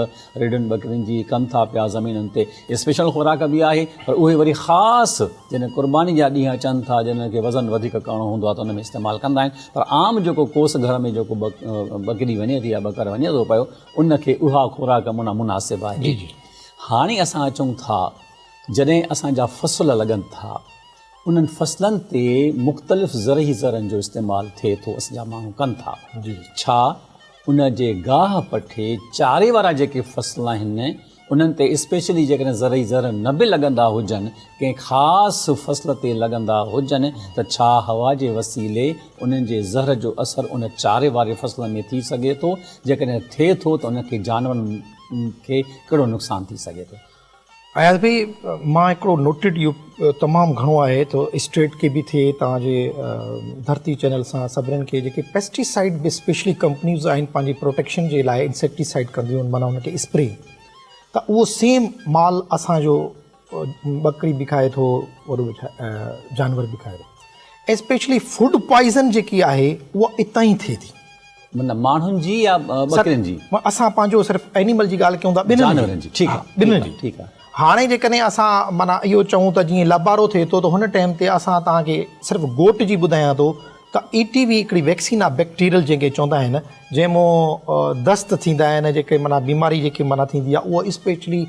Speaker 1: رڍن ٻڪرين جي ڪن ٿا پيا زمينن تي اسپيشل خوراڪ به آهي پر اهي وري خاص جڏهن قرباني جا ڏينهن اچن ٿا جڏهن کي وزن وڌيڪ ڪرڻو هوندو آهي ته ان ۾ استعمال ڪندا آهن پر عام جيڪو ڪوس گهر ۾ جيڪو ٻڪري وڃي ٿي يا ٻڪر وڃي ٿو پيو ان کي اها خوراڪ معنيٰ مناسب آهي هاڻي اسان اچون ٿا جڏهن اسان جا فصل لڳن ٿا انهن فصلن تي مختلف زرعي زهرن جو استعمال ٿئي ٿو اسان جا ماڻهو ڪن ٿا ڇا ان جي گاهه پٺي چاري وارا جيڪي فصل آهن انهن تي اسپيشلي جيڪڏهن زرعي زهر نه به لڳندا هجن ڪنهن خاص فصل تي لڳندا هجن ته ڇا هوا جي وسيلي انهن جي زهر جو اثر ان چاري واري فصل ۾ ٿي سگهي ٿو جيڪڏهن ٿئي ٿو ته ان کي جانورن کي ڪهڙو نقصان ٿي سگهي ٿو.
Speaker 2: اياز ڀائي مان هڪڙو نوٽيڊ اهو تمام گهڻو آهي ته اسٽيٽ کي به ٿئي توهان جي ڌرتي چينل سان سڀنن کي جيڪي پيسٽيسائيڊ به اسپيشلي ڪمپنيز آهن پنهنجي پروٽيڪشن جي لاء انسيڪٽيسائيڊ ڪنديون آهن معنيٰ ان کي اسپري ته اهو سيم مال اسان جو ٻڪري به کائي ٿو وڏو جانور به کائي ٿو اسپيشلي فوڊ پوائزن جيڪي آهي اها اتان ئي ٿئي ٿي.
Speaker 1: معنيٰ ماڻهن جي يا ٻڪرين جي؟
Speaker 2: اسان پنهنجو صرف اينيمل جي ڳالهه ڪيون ٿا ٻنهن جي.
Speaker 1: جانورن جي ٺيڪ آهي
Speaker 2: ٻنهن جي
Speaker 1: ٺيڪ آهي.
Speaker 2: هاڻي جيڪڏهن اسان معنيٰ اهو چئون ته جيئن لابارو ٿئي ٿو ته هن ٽائيم تي اسان توهان کي صرف گوٽ جي ٻڌايان ٿو ته اي ٽي وي هڪڙي ويڪسين آهي بيڪٽيريل جنهن کي چوندا آهن جنهن مون دست ٿيندا آهن جيڪي معنيٰ بيماري جيڪي معنيٰ ٿيندي آهي اها اسپيشلي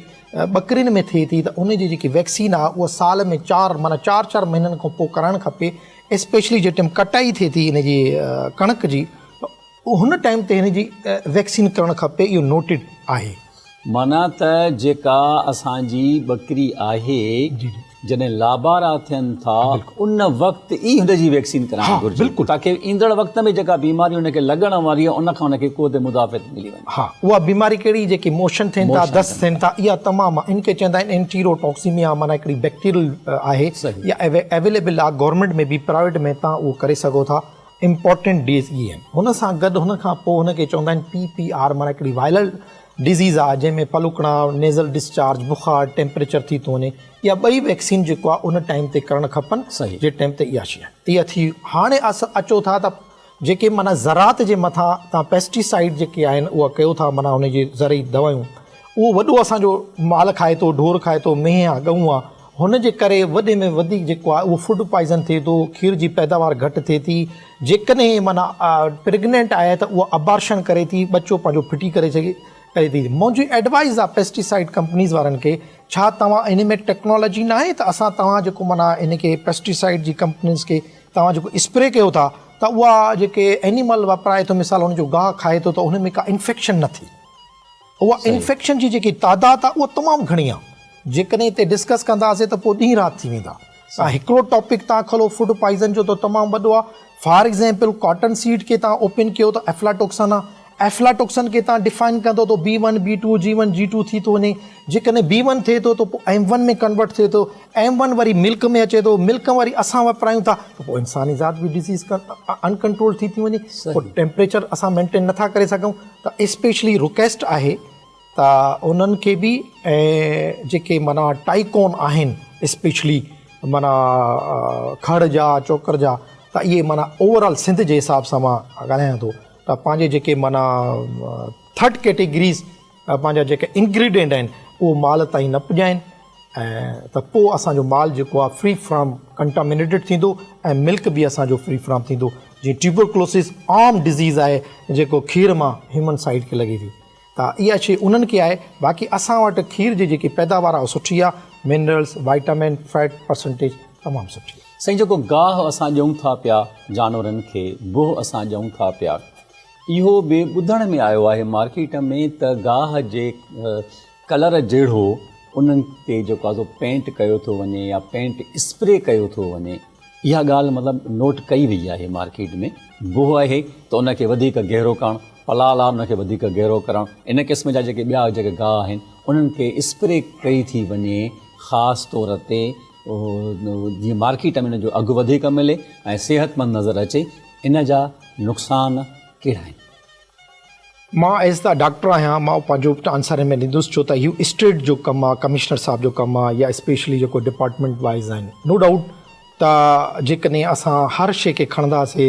Speaker 2: ٻڪرين ۾ ٿئي ٿي ته ان جي جيڪي ويڪسين آهي اها سال ۾ چار معنيٰ چار چار مهينن کان پوء ڪرائڻ کپي اسپيشلي جنهن ٽائيم ڪٽائي ٿئي ٿي ان جي ڪڻڪ جي ته هن ٽائيم تي هن جي ويڪسين ڪرڻ کپي اهو نوٽيڊ آهي.
Speaker 1: معنيٰ ته جيڪا اسان جي ٻڪري آهي جڏهن لابارا ٿين ٿا ان وقت ئي هن جي ويڪسين ڪرائڻ گهرجي تاڪه ايندڙ وقت ۾ جيڪا بيماري هن کي لڳڻ واري آهي ان کان هن کي قوت مدافعت ملي وڃي.
Speaker 2: ها اها بيماري ڪهڙي جيڪي موشن ٿين ٿا دست ٿين ٿا اها تمام ان کي چوندا آهن انٽيرو ٽاڪسيميا معنيٰ هڪڙي بيڪٽيريل آهي يا اويليبل آهي گورنمينٽ ۾ به پرائيويٽ ۾ تان اهو ڪري سگهو ٿا امپورٽنٽ ڊيز اهي آهن هن سان گڏ هن کان پوء هن کي چوندا آهن پي پي آر معنيٰ هڪڙي وائرل ڊزيز آهي جنهن ۾ پلوڪڻا نيزل ڊسچارج بخار ٽيمپريچر ٿي ٿو وڃي اها ٻئي ويڪسين جيڪو آهي ان ٽائيم تي ڪرڻ کپن جي ٽائيم تي اها شي آهي اها ٿي هاڻي اچو ٿا ته جيڪي معنيٰ زراعت جي مٿان تان پيسٽيسائيڊ جيڪي آهن اها ڪيو ٿا معنيٰ ان جي زرعي دوائيون اهو وڏو اسان جو مال کائي ٿو ڍور کائي ٿو مينهن آ ڳئون آ هن جي ڪري وڏي ۾ وڌيڪ جيڪو آهي اهو فوڊ پوائزن ٿئي ٿو کير جي پيداوار گهٽ ٿئي ٿي جيڪڏهن معنيٰ پريگنينٽ آهي ته اها ابارشن ڪري ٿي ٻچو پنهنجو ڦٽي ڪري سگهي ڪري ٿي منهنجي ايڊوائز آ پيسٽيسائيڊ ڪمپنيز وارن کي ڇا توهان ان ۾ ٽيڪنالاجي ناهي ته اسان توهان جيڪو معنيٰ ان کي پيسٽيسائيڊ جي ڪمپنيز کي توهان جيڪو اسپري ڪيو ٿا ته اها جيڪي اينيمل واپرائي ٿو مثال ان جو گاهه کائي ٿو ته ان ۾ ڪا انفيڪشن نه ٿئي اها انفيڪشن جي جيڪي تعداد آهي اها تمام گهڻي آهي جيڪڏهن هتي ڊسڪس ڪنداسين ته پوء ڏينهن رات ٿي ويندا تان هڪڙو ٽاپڪ تان کلو فوڊ پوائزن جو ته تمام وڏو آهي فار ايگزامپل ڪاٽن سيڊ کي تان اوپن ڪيو ته افلاٽوڪسن آهي افلاٽوڪسن کي توهان ڊفائن ڪندو ته B one, B two, G one, G two ٿي ٿو وڃي. جيڪڏهن بي ون ٿئي ٿو ته پوء ايم ون ۾ ڪنورٽ ٿئي ٿو، ايم ون وري ملڪ ۾ اچي ٿو، ملڪ وري اسان واپرايون ٿا ته پوء انساني ذات به ڊزيز ان ڪنٽرول ٿي ٿي وڃي. پوء ٽيمپريچر اسان مينٽين نٿا ڪري سگهون ته اسپيشلي رڪويسٽ آهي ته انهن کي به ۽ جيڪي معنيٰ ٽائيڪون آهن اسپيشلي معنيٰ کڙ جا چوڪر جا ته اهي معنيٰ اوور آل سنڌ جي حساب سان مان ڳالهايان ٿو ته پنهنجي جيڪي معنيٰ ٿرڊ ڪيٽيگريز پنهنجا جيڪي انگريڊينٽ آهن اهو مال تائين نه پڄائين ۽ ته پوء اسانجو مال جيڪو آهي فري فرام ڪنٽامينيٽيڊ ٿيندو ۽ ملڪ به اسانجو فري فرام ٿيندو. جيئن ٽيوبرڪلوسز عام ڊزيز آهي جيڪو کير مان هيومن سائيڊ کي لڳي ٿي ته اها شي انهن کي آهي باقي اسان وٽ کير جي جيڪي پيداوار آهي سٺي آهي منرلس وائٽامن فيٽ پرسنٽيج تمام سٺي آهي.
Speaker 1: سائين جيڪو گاهه اسان ڏيون ٿا پيا جانورن کي بهه اسان ڏيون ٿا پيا اهو به ٻڌڻ ۾ آيو آهي مارڪيٽ ۾ ته گاهه جي ڪلر جهڙو انهن تي جيڪو آهي سو پينٽ ڪيو ٿو وڃي يا پينٽ اسپري ڪيو ٿو وڃي اها ڳالهه مطلب نوٽ ڪئي وئي آهي مارڪيٽ ۾ بوهه آهي ته ان کي وڌيڪ گهرو ڪرڻ پلال آهي ان کي وڌيڪ گهرو ڪرڻ ان قسم جا جيڪي ٻيا جيڪي گاهه آهن انهن کي اسپري ڪئي ٿي وڃي خاص طور تي جيئن مارڪيٽ ۾ ان جو اگهه وڌيڪ ملي ۽ صحتمند نظر اچي ان جا نقصان ڪهڙا آهن؟
Speaker 2: مان ايز the doctor آهيان مان پنهنجو آنسر هن ۾ ڏيندس ڇو ته اهو اسٽيٽ جو ڪم آهي ڪمشنر صاحب جو ڪم آهي يا اسپيشلي جيڪو ڊپارٽمينٽ وائز آهن نو ڊائوٽ ته جيڪڏهن اسان هر شي کي کڻنداسي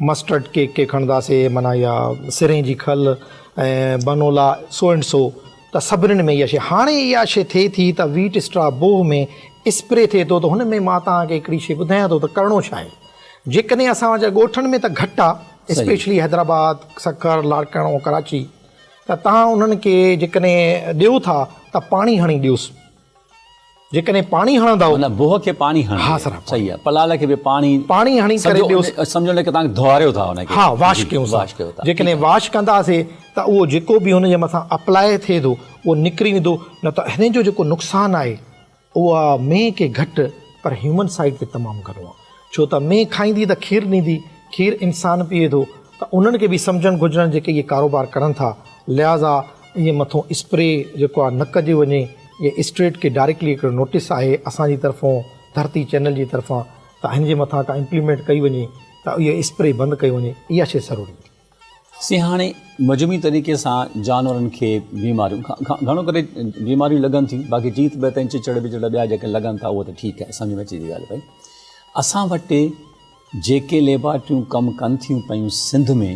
Speaker 2: مسٽرڊ ڪيڪ کي کڻنداسي معنيٰ يا سرين جي کل ۽ بنولا سو اينڊ سو ته سڀنين ۾ اها شي هاڻي اها شي ٿئي ٿي ته ويٽ اسٽرا بوهه ۾ اسپري ٿئي ٿو ته هن ۾ مان توهان کي هڪڙي شي ٻڌايان ٿو ته ڪرڻو ڇا آهي جيڪڏهن اسان وٽ ڳوٺن ۾ ته گهٽ آ اسپيشلي حيدرآباد، سکر، لاڙڪاڻو، ڪراچي ته توهان انهن کي جيڪڏهن ڏيو ٿا ته پاڻي هڻي ڏيوس جيڪڏهن پاڻي هڻندؤ
Speaker 1: معنيٰ بوهه کي پاڻي هڻي
Speaker 2: ها سر
Speaker 1: صحيح آ پلال کي به پاڻي
Speaker 2: پاڻي هڻي ڪري ڏيوس
Speaker 1: سمجهو نه ڪي توهان ڌوئاريو ٿا ان کي
Speaker 2: ها واش ڪيون
Speaker 1: واش ڪيو ٿا
Speaker 2: جيڪڏهن واش ڪنداسي ته اهو جيڪو به هن جي مٿان اپلاء ٿئي ٿو اهو نڪري ويندو نه ته هن جو جيڪو نقصان آهي اها مينهن کي گهٽ پر هيومن سائيڊ تي تمام گهڻو آهي ڇو ته مينهن کائيندي ته کير ڏيندي، کير انسان پيئي ٿو ته انهن کي به سمجهڻ گهرجن جيڪي اهي ڪاروبار ڪرن ٿا لهٰذا ائين مٿون اسپري جيڪو آهي نه ڪجي وڃي اهي اسٽريٽ کي ڊائريڪٽلي هڪڙو نوٽيس آهي اسان جي طرفون ڌرتي چينل جي طرفان ته هن جي مٿان ڪا امپليمينٽ ڪئي وڃي ته اهي اسپري بند ڪئي وڃي اها شي ضروري آهي.
Speaker 1: سي هاڻي مجموعي طريقي سان جانورن کي بيماريون گهڻو ڪري بيماريون لڳن ٿيون باقي جيت بيت ۽ چچڙ وچڙ ٻيا جيڪي لڳن ٿا اهو ته ٺيڪ آهي سمجهه ۾ اچي ٿي ڳالهه پئي اسان وٽ جيڪي ليبارٽريون ڪم ڪن ٿيون پيون سنڌ ۾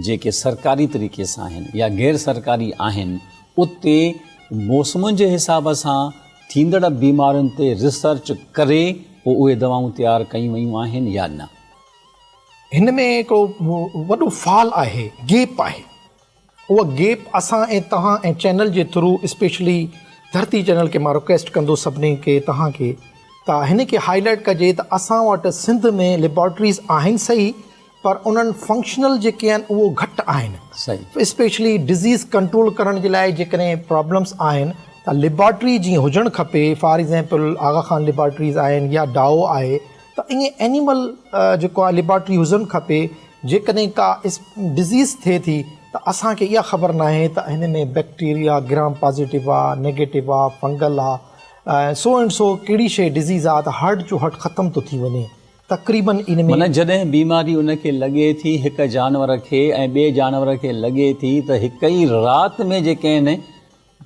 Speaker 1: جيڪي سرڪاري طريقي سان آهن يا غير سرڪاري آهن اتي موسمن جي حساب سان ٿيندڙ بيمارين تي ريسرچ ڪري پوء اهي دوائون تيار ڪيون ويون آهن يا نه؟
Speaker 2: هن ۾ هڪڙو وڏو فال آهي، گيپ آهي. اها گيپ اسان ۽ توهان ۽ چينل جي ٿرو اسپيشلي ڌرتي چينل کي مان رڪويسٽ ڪندس سڀني کي توهان کي ته هن کي هائي لائيٽ ڪجي ته اسان وٽ سنڌ ۾ ليبارٽريز آهن صحيح پر انهن فنڪشنل جيڪي آهن اهو گهٽ آهن اسپيشلي ڊزيز ڪنٽرول ڪرڻ جي لاء جيڪڏهن پرابلمس آهن ته ليبارٽري جيئن هجڻ کپي for example Aga Khan laboratories آهن يا ڊائو آهي ته ائين اينيمل جيڪو آهي ليبارٽري هجڻ کپي جيڪڏهن ڪا ڊزيز ٿئي ٿي ته اسان کي اها خبر ناهي ته هن ۾ بيڪٽيريا گرام پازيٽو آ نيگيٽو آ فنگل آ سو اينڊ سو ڪهڙي شي ڊزيز آ ته هرٽ جو هرٽ ختم ٿو ٿي وڃي تقريبن ان ۾.
Speaker 1: معنيٰ جڏهن بيماري ان کي لڳي ٿي هڪ جانور کي ۽ ٻئي جانور کي لڳي ٿي ته هڪ ئي رات ۾ جيڪي آهن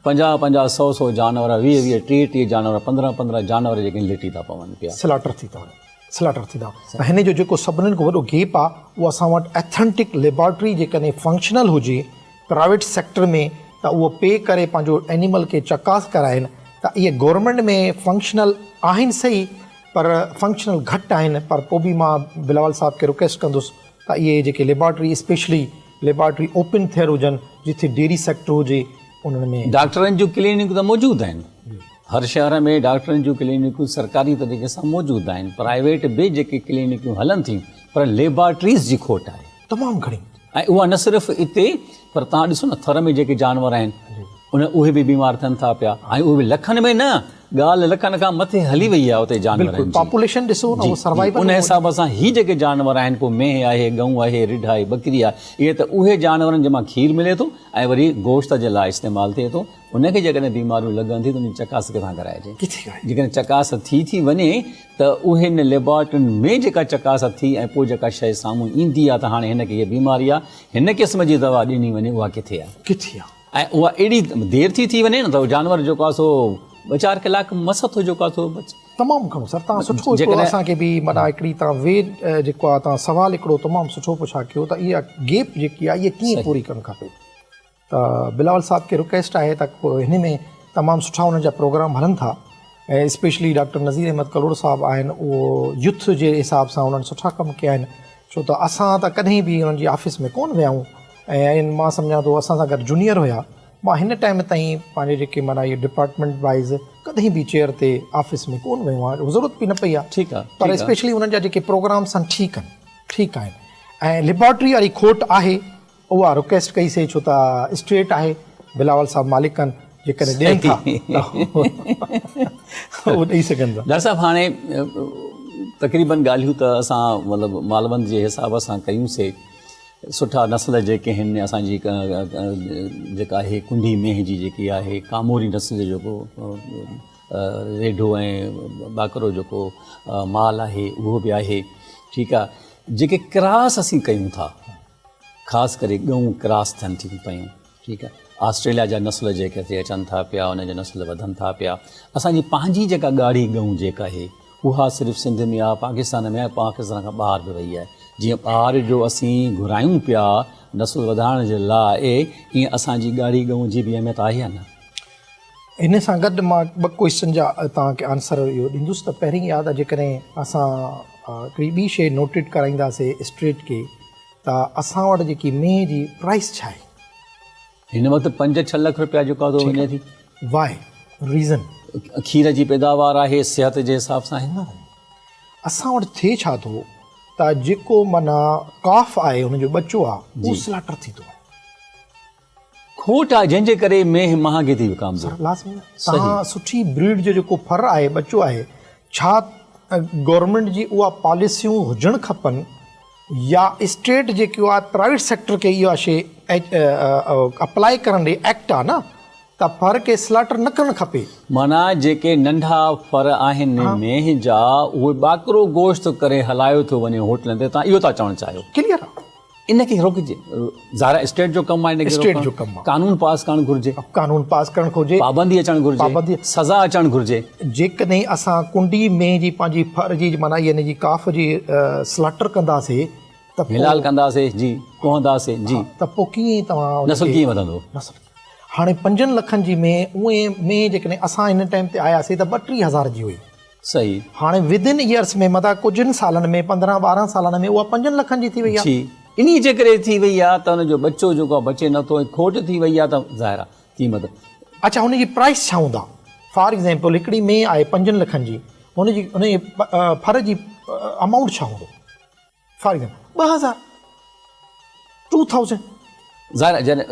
Speaker 1: پنجاهه پنجاهه سئو سئو جانور، ويهه ويهه ٽيهه ٽيهه جانور، پندرهن پندرهن جانور جيڪي ليٽي ٿا پون پيا.
Speaker 2: سلاٽر ٿي ٿا وڃن سلاٽر ٿي ٿا وڃن ته هن جو جيڪو سڀنن کان وڏو گيپ آ اهو اسان وٽ اٿينٽڪ ليبارٽري جيڪڏهن فنڪشنل هجي پرائيويٽ سيڪٽر ۾ ته اهو پي ڪري پنهنجو اينيمل کي چڪاس ڪرائين ته اهي گورنمينٽ ۾ فنڪشنل آهن صحيح پر فنڪشنل گهٽ آهن پر پوء به مان بلاول صاحب کي رڪويسٽ ڪندس ته اهي جيڪي ليبارٽري اسپيشلي ليبارٽري اوپن ٿيل هجن جتي ڊيري سيڪٽر هجي انهن ۾.
Speaker 1: ڊاڪٽرن جون ڪلينڪون ته موجود آهن هر شهر ۾ ڊاڪٽرن جون ڪلينڪون سرڪاري طريقي سان موجود آهن پرائيويٽ به جيڪي ڪلينڪون هلن ٿيون پر ليبارٽريز جي کوٽ آهي
Speaker 2: تمام گهڻي.
Speaker 1: ۽ اها نه صرف اتي پر توهان ڏسو نه ٿر ۾ جيڪي جانور آهن ان اهي به بيمار ٿين ٿا پيا ۽ اهي به لکن ۾ نه ڳالهه لکن کان مٿي هلي وئي آهي اتي جانورن جي
Speaker 2: پاپوليشن ڏسو نه اهو سروائيول
Speaker 1: ان حساب سان هي جيڪي جانور آهن پوء مينهن آهي ڳئون آهي رڍ آهي ٻڪري آهي اهي ته اهي جانورن جن مان کير ملي ٿو ۽ وري گوشت جي لاء استعمال ٿئي ٿو ان کي جيڪڏهن بيماريون لڳن ٿيون ته ان جي چڪاس ڪٿان ڪرائجي جيڪڏهن چڪاس ٿي ٿي وڃي ته اهن ليبارٽرين ۾ جيڪا چڪاس ٿي ۽ پوء جيڪا شيء سامهون ايندي آهي ته هاڻي هن کي هيء بيماري آهي هن قسم جي دوا ڏني وڃي اها ڪٿي آهي
Speaker 2: ڪٿي آهي.
Speaker 1: ۽ اها اهڙي دير ٿي ٿي وڃي نه ته جانور جيڪو آهي سو ٻه چار ڪلاڪ مس ٿو جيڪو آهي سو بچي.
Speaker 2: تمام گهڻو سر تان سٺو هڪڙو اسان کي به معنيٰ هڪڙي تان وي جيڪو آهي تان سوال هڪڙو تمام سٺو پڇا ڪيو ته اها گيپ جيڪي آهي اها ڪيئن پوري ڪرڻ کپي ته بلاول صاحب کي رڪويسٽ آهي ته هن ۾ تمام سٺا انهن جا پروگرام هلن ٿا ۽ اسپيشلي ڊاڪٽر نظير احمد ڪلوڙ صاحب آهن اهو يوٿ جي حساب سان انهن سٺا ڪم ڪيا آهن ڇو ته اسان ته ڪڏهن به انهن جي آفيس ۾ ڪون ويا آهيون ۽ مان سمجهان ٿو اسان سان گڏ جونيئر هيا مان هن ٽائيم تائين پنهنجي جيڪي معنيٰ اهي ڊپارٽمينٽ وائيز ڪڏهن به چيئر تي آفيس ۾ ڪون ويو آهيان ضرورت به نه پئي آهي
Speaker 1: ٺيڪ آهي
Speaker 2: پر اسپيشلي انهن جا جيڪي پروگرامس آهن ٺيڪ آهن ٺيڪ آهن ۽ ليبارٽري واري کوٽ آهي اها رڪويسٽ ڪئي سي ڇو ته اسٽريٽ آهي بلاول صاحب مالڪ آهن جيڪڏهن ڏين ٿا ته اهو ڏئي سگهن ٿا.
Speaker 1: ڊاڪٽر صاحب هاڻي تقريبن ڳالهيون ته اسان مطلب مالوند جي حساب سان ڪيون سي سٺا نسل جيڪي هن اسان جي جيڪا آهي ڪنڊي مينهن جي جيڪي آهي ڪاموري نسل جو جيڪو ريڍو ۽ ٻاڪرو جيڪو مال آهي اهو به آهي ٺيڪ آهي جيڪي ڪراس اسين ڪيون ٿا خاص ڪري ڳئون ڪراس ٿين ٿيون پيون ٺيڪ آهي آسٽريليا جا نسل جيڪي هتي اچن ٿا پيا ان جا نسل وڌن ٿا پيا اسان جي پنهنجي جيڪا ڳاڙهي ڳئون جيڪا آهي اها صرف سنڌ ۾ آهي پاڪستان ۾ آهي پاڪستان کان ٻاهر به وئي آهي جيئن ٻاهر جو اسين گهرايون پيا نسل وڌائڻ جي لاء ائين اسان جي ڳاڙهي ڳئون جي به اهميت آهي يا نه؟
Speaker 2: ان سان گڏ مان ٻه ڪوئسچن جا توهان کي آنسر اهو ڏيندس ته پهرين اها ته جيڪڏهن اسان هڪڙي ٻي شيء نوٽيڊ ڪرائينداسي اسٽريٽ کي ته اسان وٽ جيڪي مينهن جي پرائس ڇا آهي؟
Speaker 1: هن وقت پنج ڇهه لک روپيا جيڪو آهي وڃي ٿي.
Speaker 2: واء ريزن؟
Speaker 1: کير جي پيداوار آهي صحت جي حساب سان آهي.
Speaker 2: اسان وٽ ٿئي ڇا ٿو ته جيڪو معنيٰ ڪاف آهي ان جو ٻچو آهي اهو سلاٽر ٿي ٿو وڃي.
Speaker 1: کوٽ آهي جنهن جي ڪري مينهن مهانگي ٿي وڪامجي.
Speaker 2: سر لازمي آهي توهان سٺي بريڊ جو جيڪو ڦر آهي ٻچو آهي ڇا گورنمينٽ جي اها پاليسيون هجڻ کپن يا اسٽيٽ جيڪو آهي پرائيويٽ سيڪٽر کي اها شي اپلائي ڪرڻ ڏي ايڪٽ آهي نه ته ڦر کي سلاٽر نه ڪرڻ کپي.
Speaker 1: معنيٰ جيڪي ننڍا ڦر آهن مينهن جا اهي ٻاڪرو گوشت ڪري هلايو ٿو وڃي هوٽلن تي توهان اهو ٿا چوڻ چاهيو.
Speaker 2: ڪليئر آهي.
Speaker 1: ان کي روڪجي ظاهر آهي اسٽيٽ جو ڪم آهي ان کي
Speaker 2: اسٽيٽ جو ڪم آهي
Speaker 1: قانون پاس ڪرڻ گهرجي
Speaker 2: قانون پاس ڪرڻ گهرجي
Speaker 1: پابندي اچڻ گهرجي پابندي سزا اچڻ گهرجي
Speaker 2: جيڪڏهن اسان ڪنڊي مينهن جي پنهنجي ڦر جي معنيٰ يعني جي ڪاف جي سلاٽر ڪنداسي
Speaker 1: ته حلال ڪنداسي جي ڪوهنداسي جي
Speaker 2: ته پوء ڪيئن توهان
Speaker 1: نسل ڪيئن وڌندو
Speaker 2: نسل هاڻي پنجن لکن جي مينهن اونئي مينهن جيڪڏهن اسان هن ٽائيم تي آياسي ته ٻه ٽي هزار جي هئي
Speaker 1: صحيح.
Speaker 2: هاڻي ود ان يئرس ۾ متان ڪجهن سالن ۾ 15 ٻارهن سالن ۾ اها پنجن لکن جي ٿي وئي آهي.
Speaker 1: جي انهي جي ڪري ٿي وئي آهي ته ان جو ٻچو جيڪو آهي بچي نٿو ۽ کوٽ ٿي وئي آهي ته ظاهر آهي قيمت.
Speaker 2: اڇا ان جي پرائس ڇا هوندا؟ فار ايگزامپل هڪڙي مينهن آهي پنجن لکن جي ان جي ان جي ڦر جي امائونٽ ڇا هوندو؟ فار ايگزامپل 2000 2000
Speaker 1: ظاهر آهي جڏهن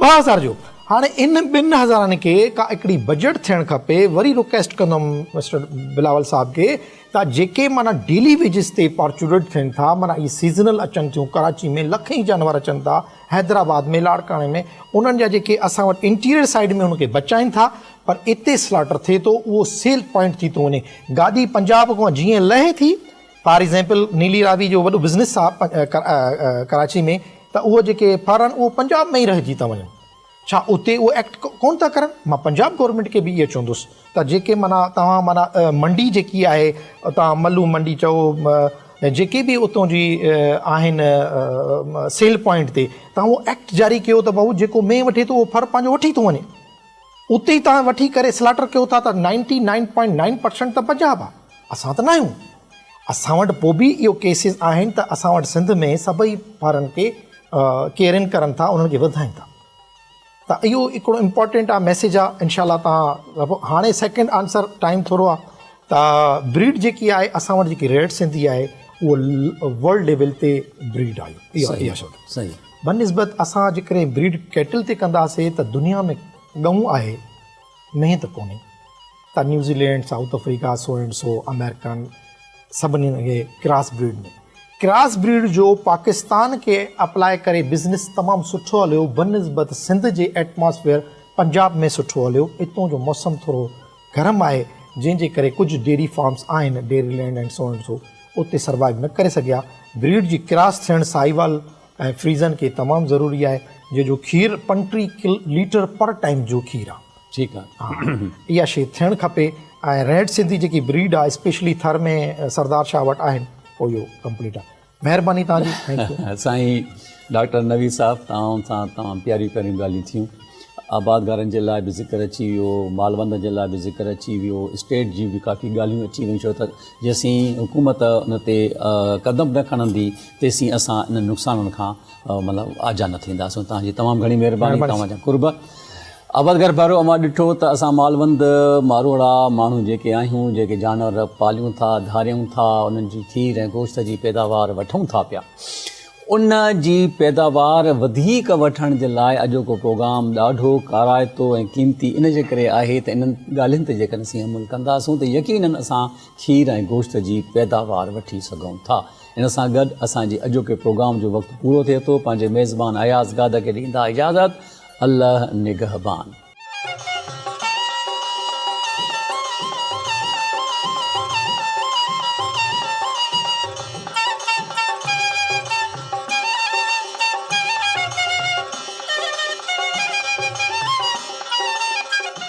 Speaker 2: 2000 جو هاڻي ان ٻن هزارن کي ڪا هڪڙي بجيٽ ٿيڻ کپي وري رڪويسٽ ڪندم مسٽر بلاول صاحب کي ته جيڪي معنيٰ ڊيلي ويجز تي پارچوريٽ ٿين ٿا معنيٰ اهي سيزنل اچن ٿيون ڪراچي ۾ لکين جانور اچن ٿا حيدرآباد ۾ لاڙڪاڻي ۾ انهن جا جيڪي اسان وٽ انٽيريئر سائيڊ ۾ انهن کي بچائين ٿا پر اتي سلاٽر ٿئي ٿو اهو سيل پوائنٽ ٿي ٿو وڃي گاڏي پنجاب کان جيئن لهي ٿي فار ايگزامپل نيلي راوي جو وڏو بزنس آ ڪراچي ۾ ته اهو جيڪي ڦر آهن اهو پنجاب ۾ ئي رهجي ٿا وڃن ڇا اتي اهو ايڪٽ ڪون ٿا ڪرن مان پنجاب گورنمينٽ کي به اهو چوندس ته جيڪي معنيٰ توهان معنيٰ منڊي جيڪي آهي توهان ملو منڊي چئو جيڪي به اتون جي آهن سيل پوائنٽ تي توهان اهو ايڪٽ جاري ڪيو ته بابو جيڪو مينهن وٺي ٿو اهو ڦر پنهنجو وٺي ٿو وڃي اتي ئي توهان وٺي ڪري سلاٽر ڪيو ٿا ته ninety nine point nine percent ته پنجاب آ اسان ته ناهيون اسان وٽ پوء به اهو ڪيسز آهن ته اسان وٽ سنڌ ۾ سڀئي ڦارن کي ڪيئرن ڪرن ٿا انهن کي وڌائين ٿا ته اهو هڪڙو امپورٽنٽ آ ميسيج آ انشاء الله توهان هاڻي سيڪنڊ آنسر ٽائيم ٿورو آ ته بريڊ جيڪي آهي اسان وٽ جيڪي ريڊ سنڌي آهي اهو ورلڊ ليول تي بريڊ آهي اهو اهو
Speaker 1: صحيح
Speaker 2: بنسبت اسان جيڪڏهن بريڊ ڪيٽل تي ڪنداسي ته دنيا ۾ ڳئون آهي مينهن ته ڪونهي ته New Zealand, South Africa, so and so, American سڀني کي ڪراس بريڊ ۾ ڪراس بريڊ جو پاڪستان کي اپلاء ڪري بزنس تمام سٺو هليو بنسبت سنڌ جي ايٽماسفيئر پنجاب ۾ سٺو هليو اتون جو موسم ٿورو گرم آهي جنهن جي ڪري ڪجهه ڊيري فارمس آهن dairy land and so and so اتي سروائيو نه ڪري سگهيا. بريڊ جي ڪراس ٿيڻ ساهيوال ۽ فريزن کي تمام ضروري آهي. جنهن جو کير 35 ڪل ليٽر پر ٽائيم جو کير آ.
Speaker 1: ٺيڪ آ.
Speaker 2: ها اها شي ٿيڻ کپي ۽ ريڊ سنڌي جيڪي بريڊ آ اسپيشلي ٿر ۾ سردار شاهه وٽ آهن پوء اهو ڪمپليٽ آ. مهرباني توهان جي thank you.
Speaker 1: سائين ڊاڪٽر نويد صاحب توهان سان تمام پياريون پياريون ڳالهيون ٿيون آبادگارن جي لاء به ذڪر اچي ويو مالوندن جي لاء به ذڪر اچي ويو اسٽيٽ جون به ڪافي ڳالهيون اچي ويون ڇو ته جيسين حڪومت ان تي قدم نه کڻندي تيسين اسان انهن نقصانن کان مطلب آجا نه ٿينداسون توهان جي تمام گهڻي مهرباني توهان جا قرب آبادگار ڀائرو اوهان ڏٺو ته اسان مالوند ماروئڙا ماڻهو جيڪي آهيون جيڪي جانور پاليون ٿا ڌاريون ٿا انهن جي کير ۽ گوشت جي پيداوار وٺون ٿا پيا ان جي پيداوار وڌيڪ وٺڻ جي لاء اڄوڪو پروگرام ڏاڍو ڪارائتو ۽ قيمتي ان جي ڪري آهي ته انهن ڳالهين تي جيڪڏهن اسين عمل ڪنداسون ته يقينن اسان کير ۽ گوشت جي پيداوار وٺي سگهون ٿا ان سان گڏ اسان جي اڄوڪي پروگرام جو وقت پورو ٿئي ٿو پنهنجي ميزبان اياز گاد کي ڏيندا اجازت الله نگهبان.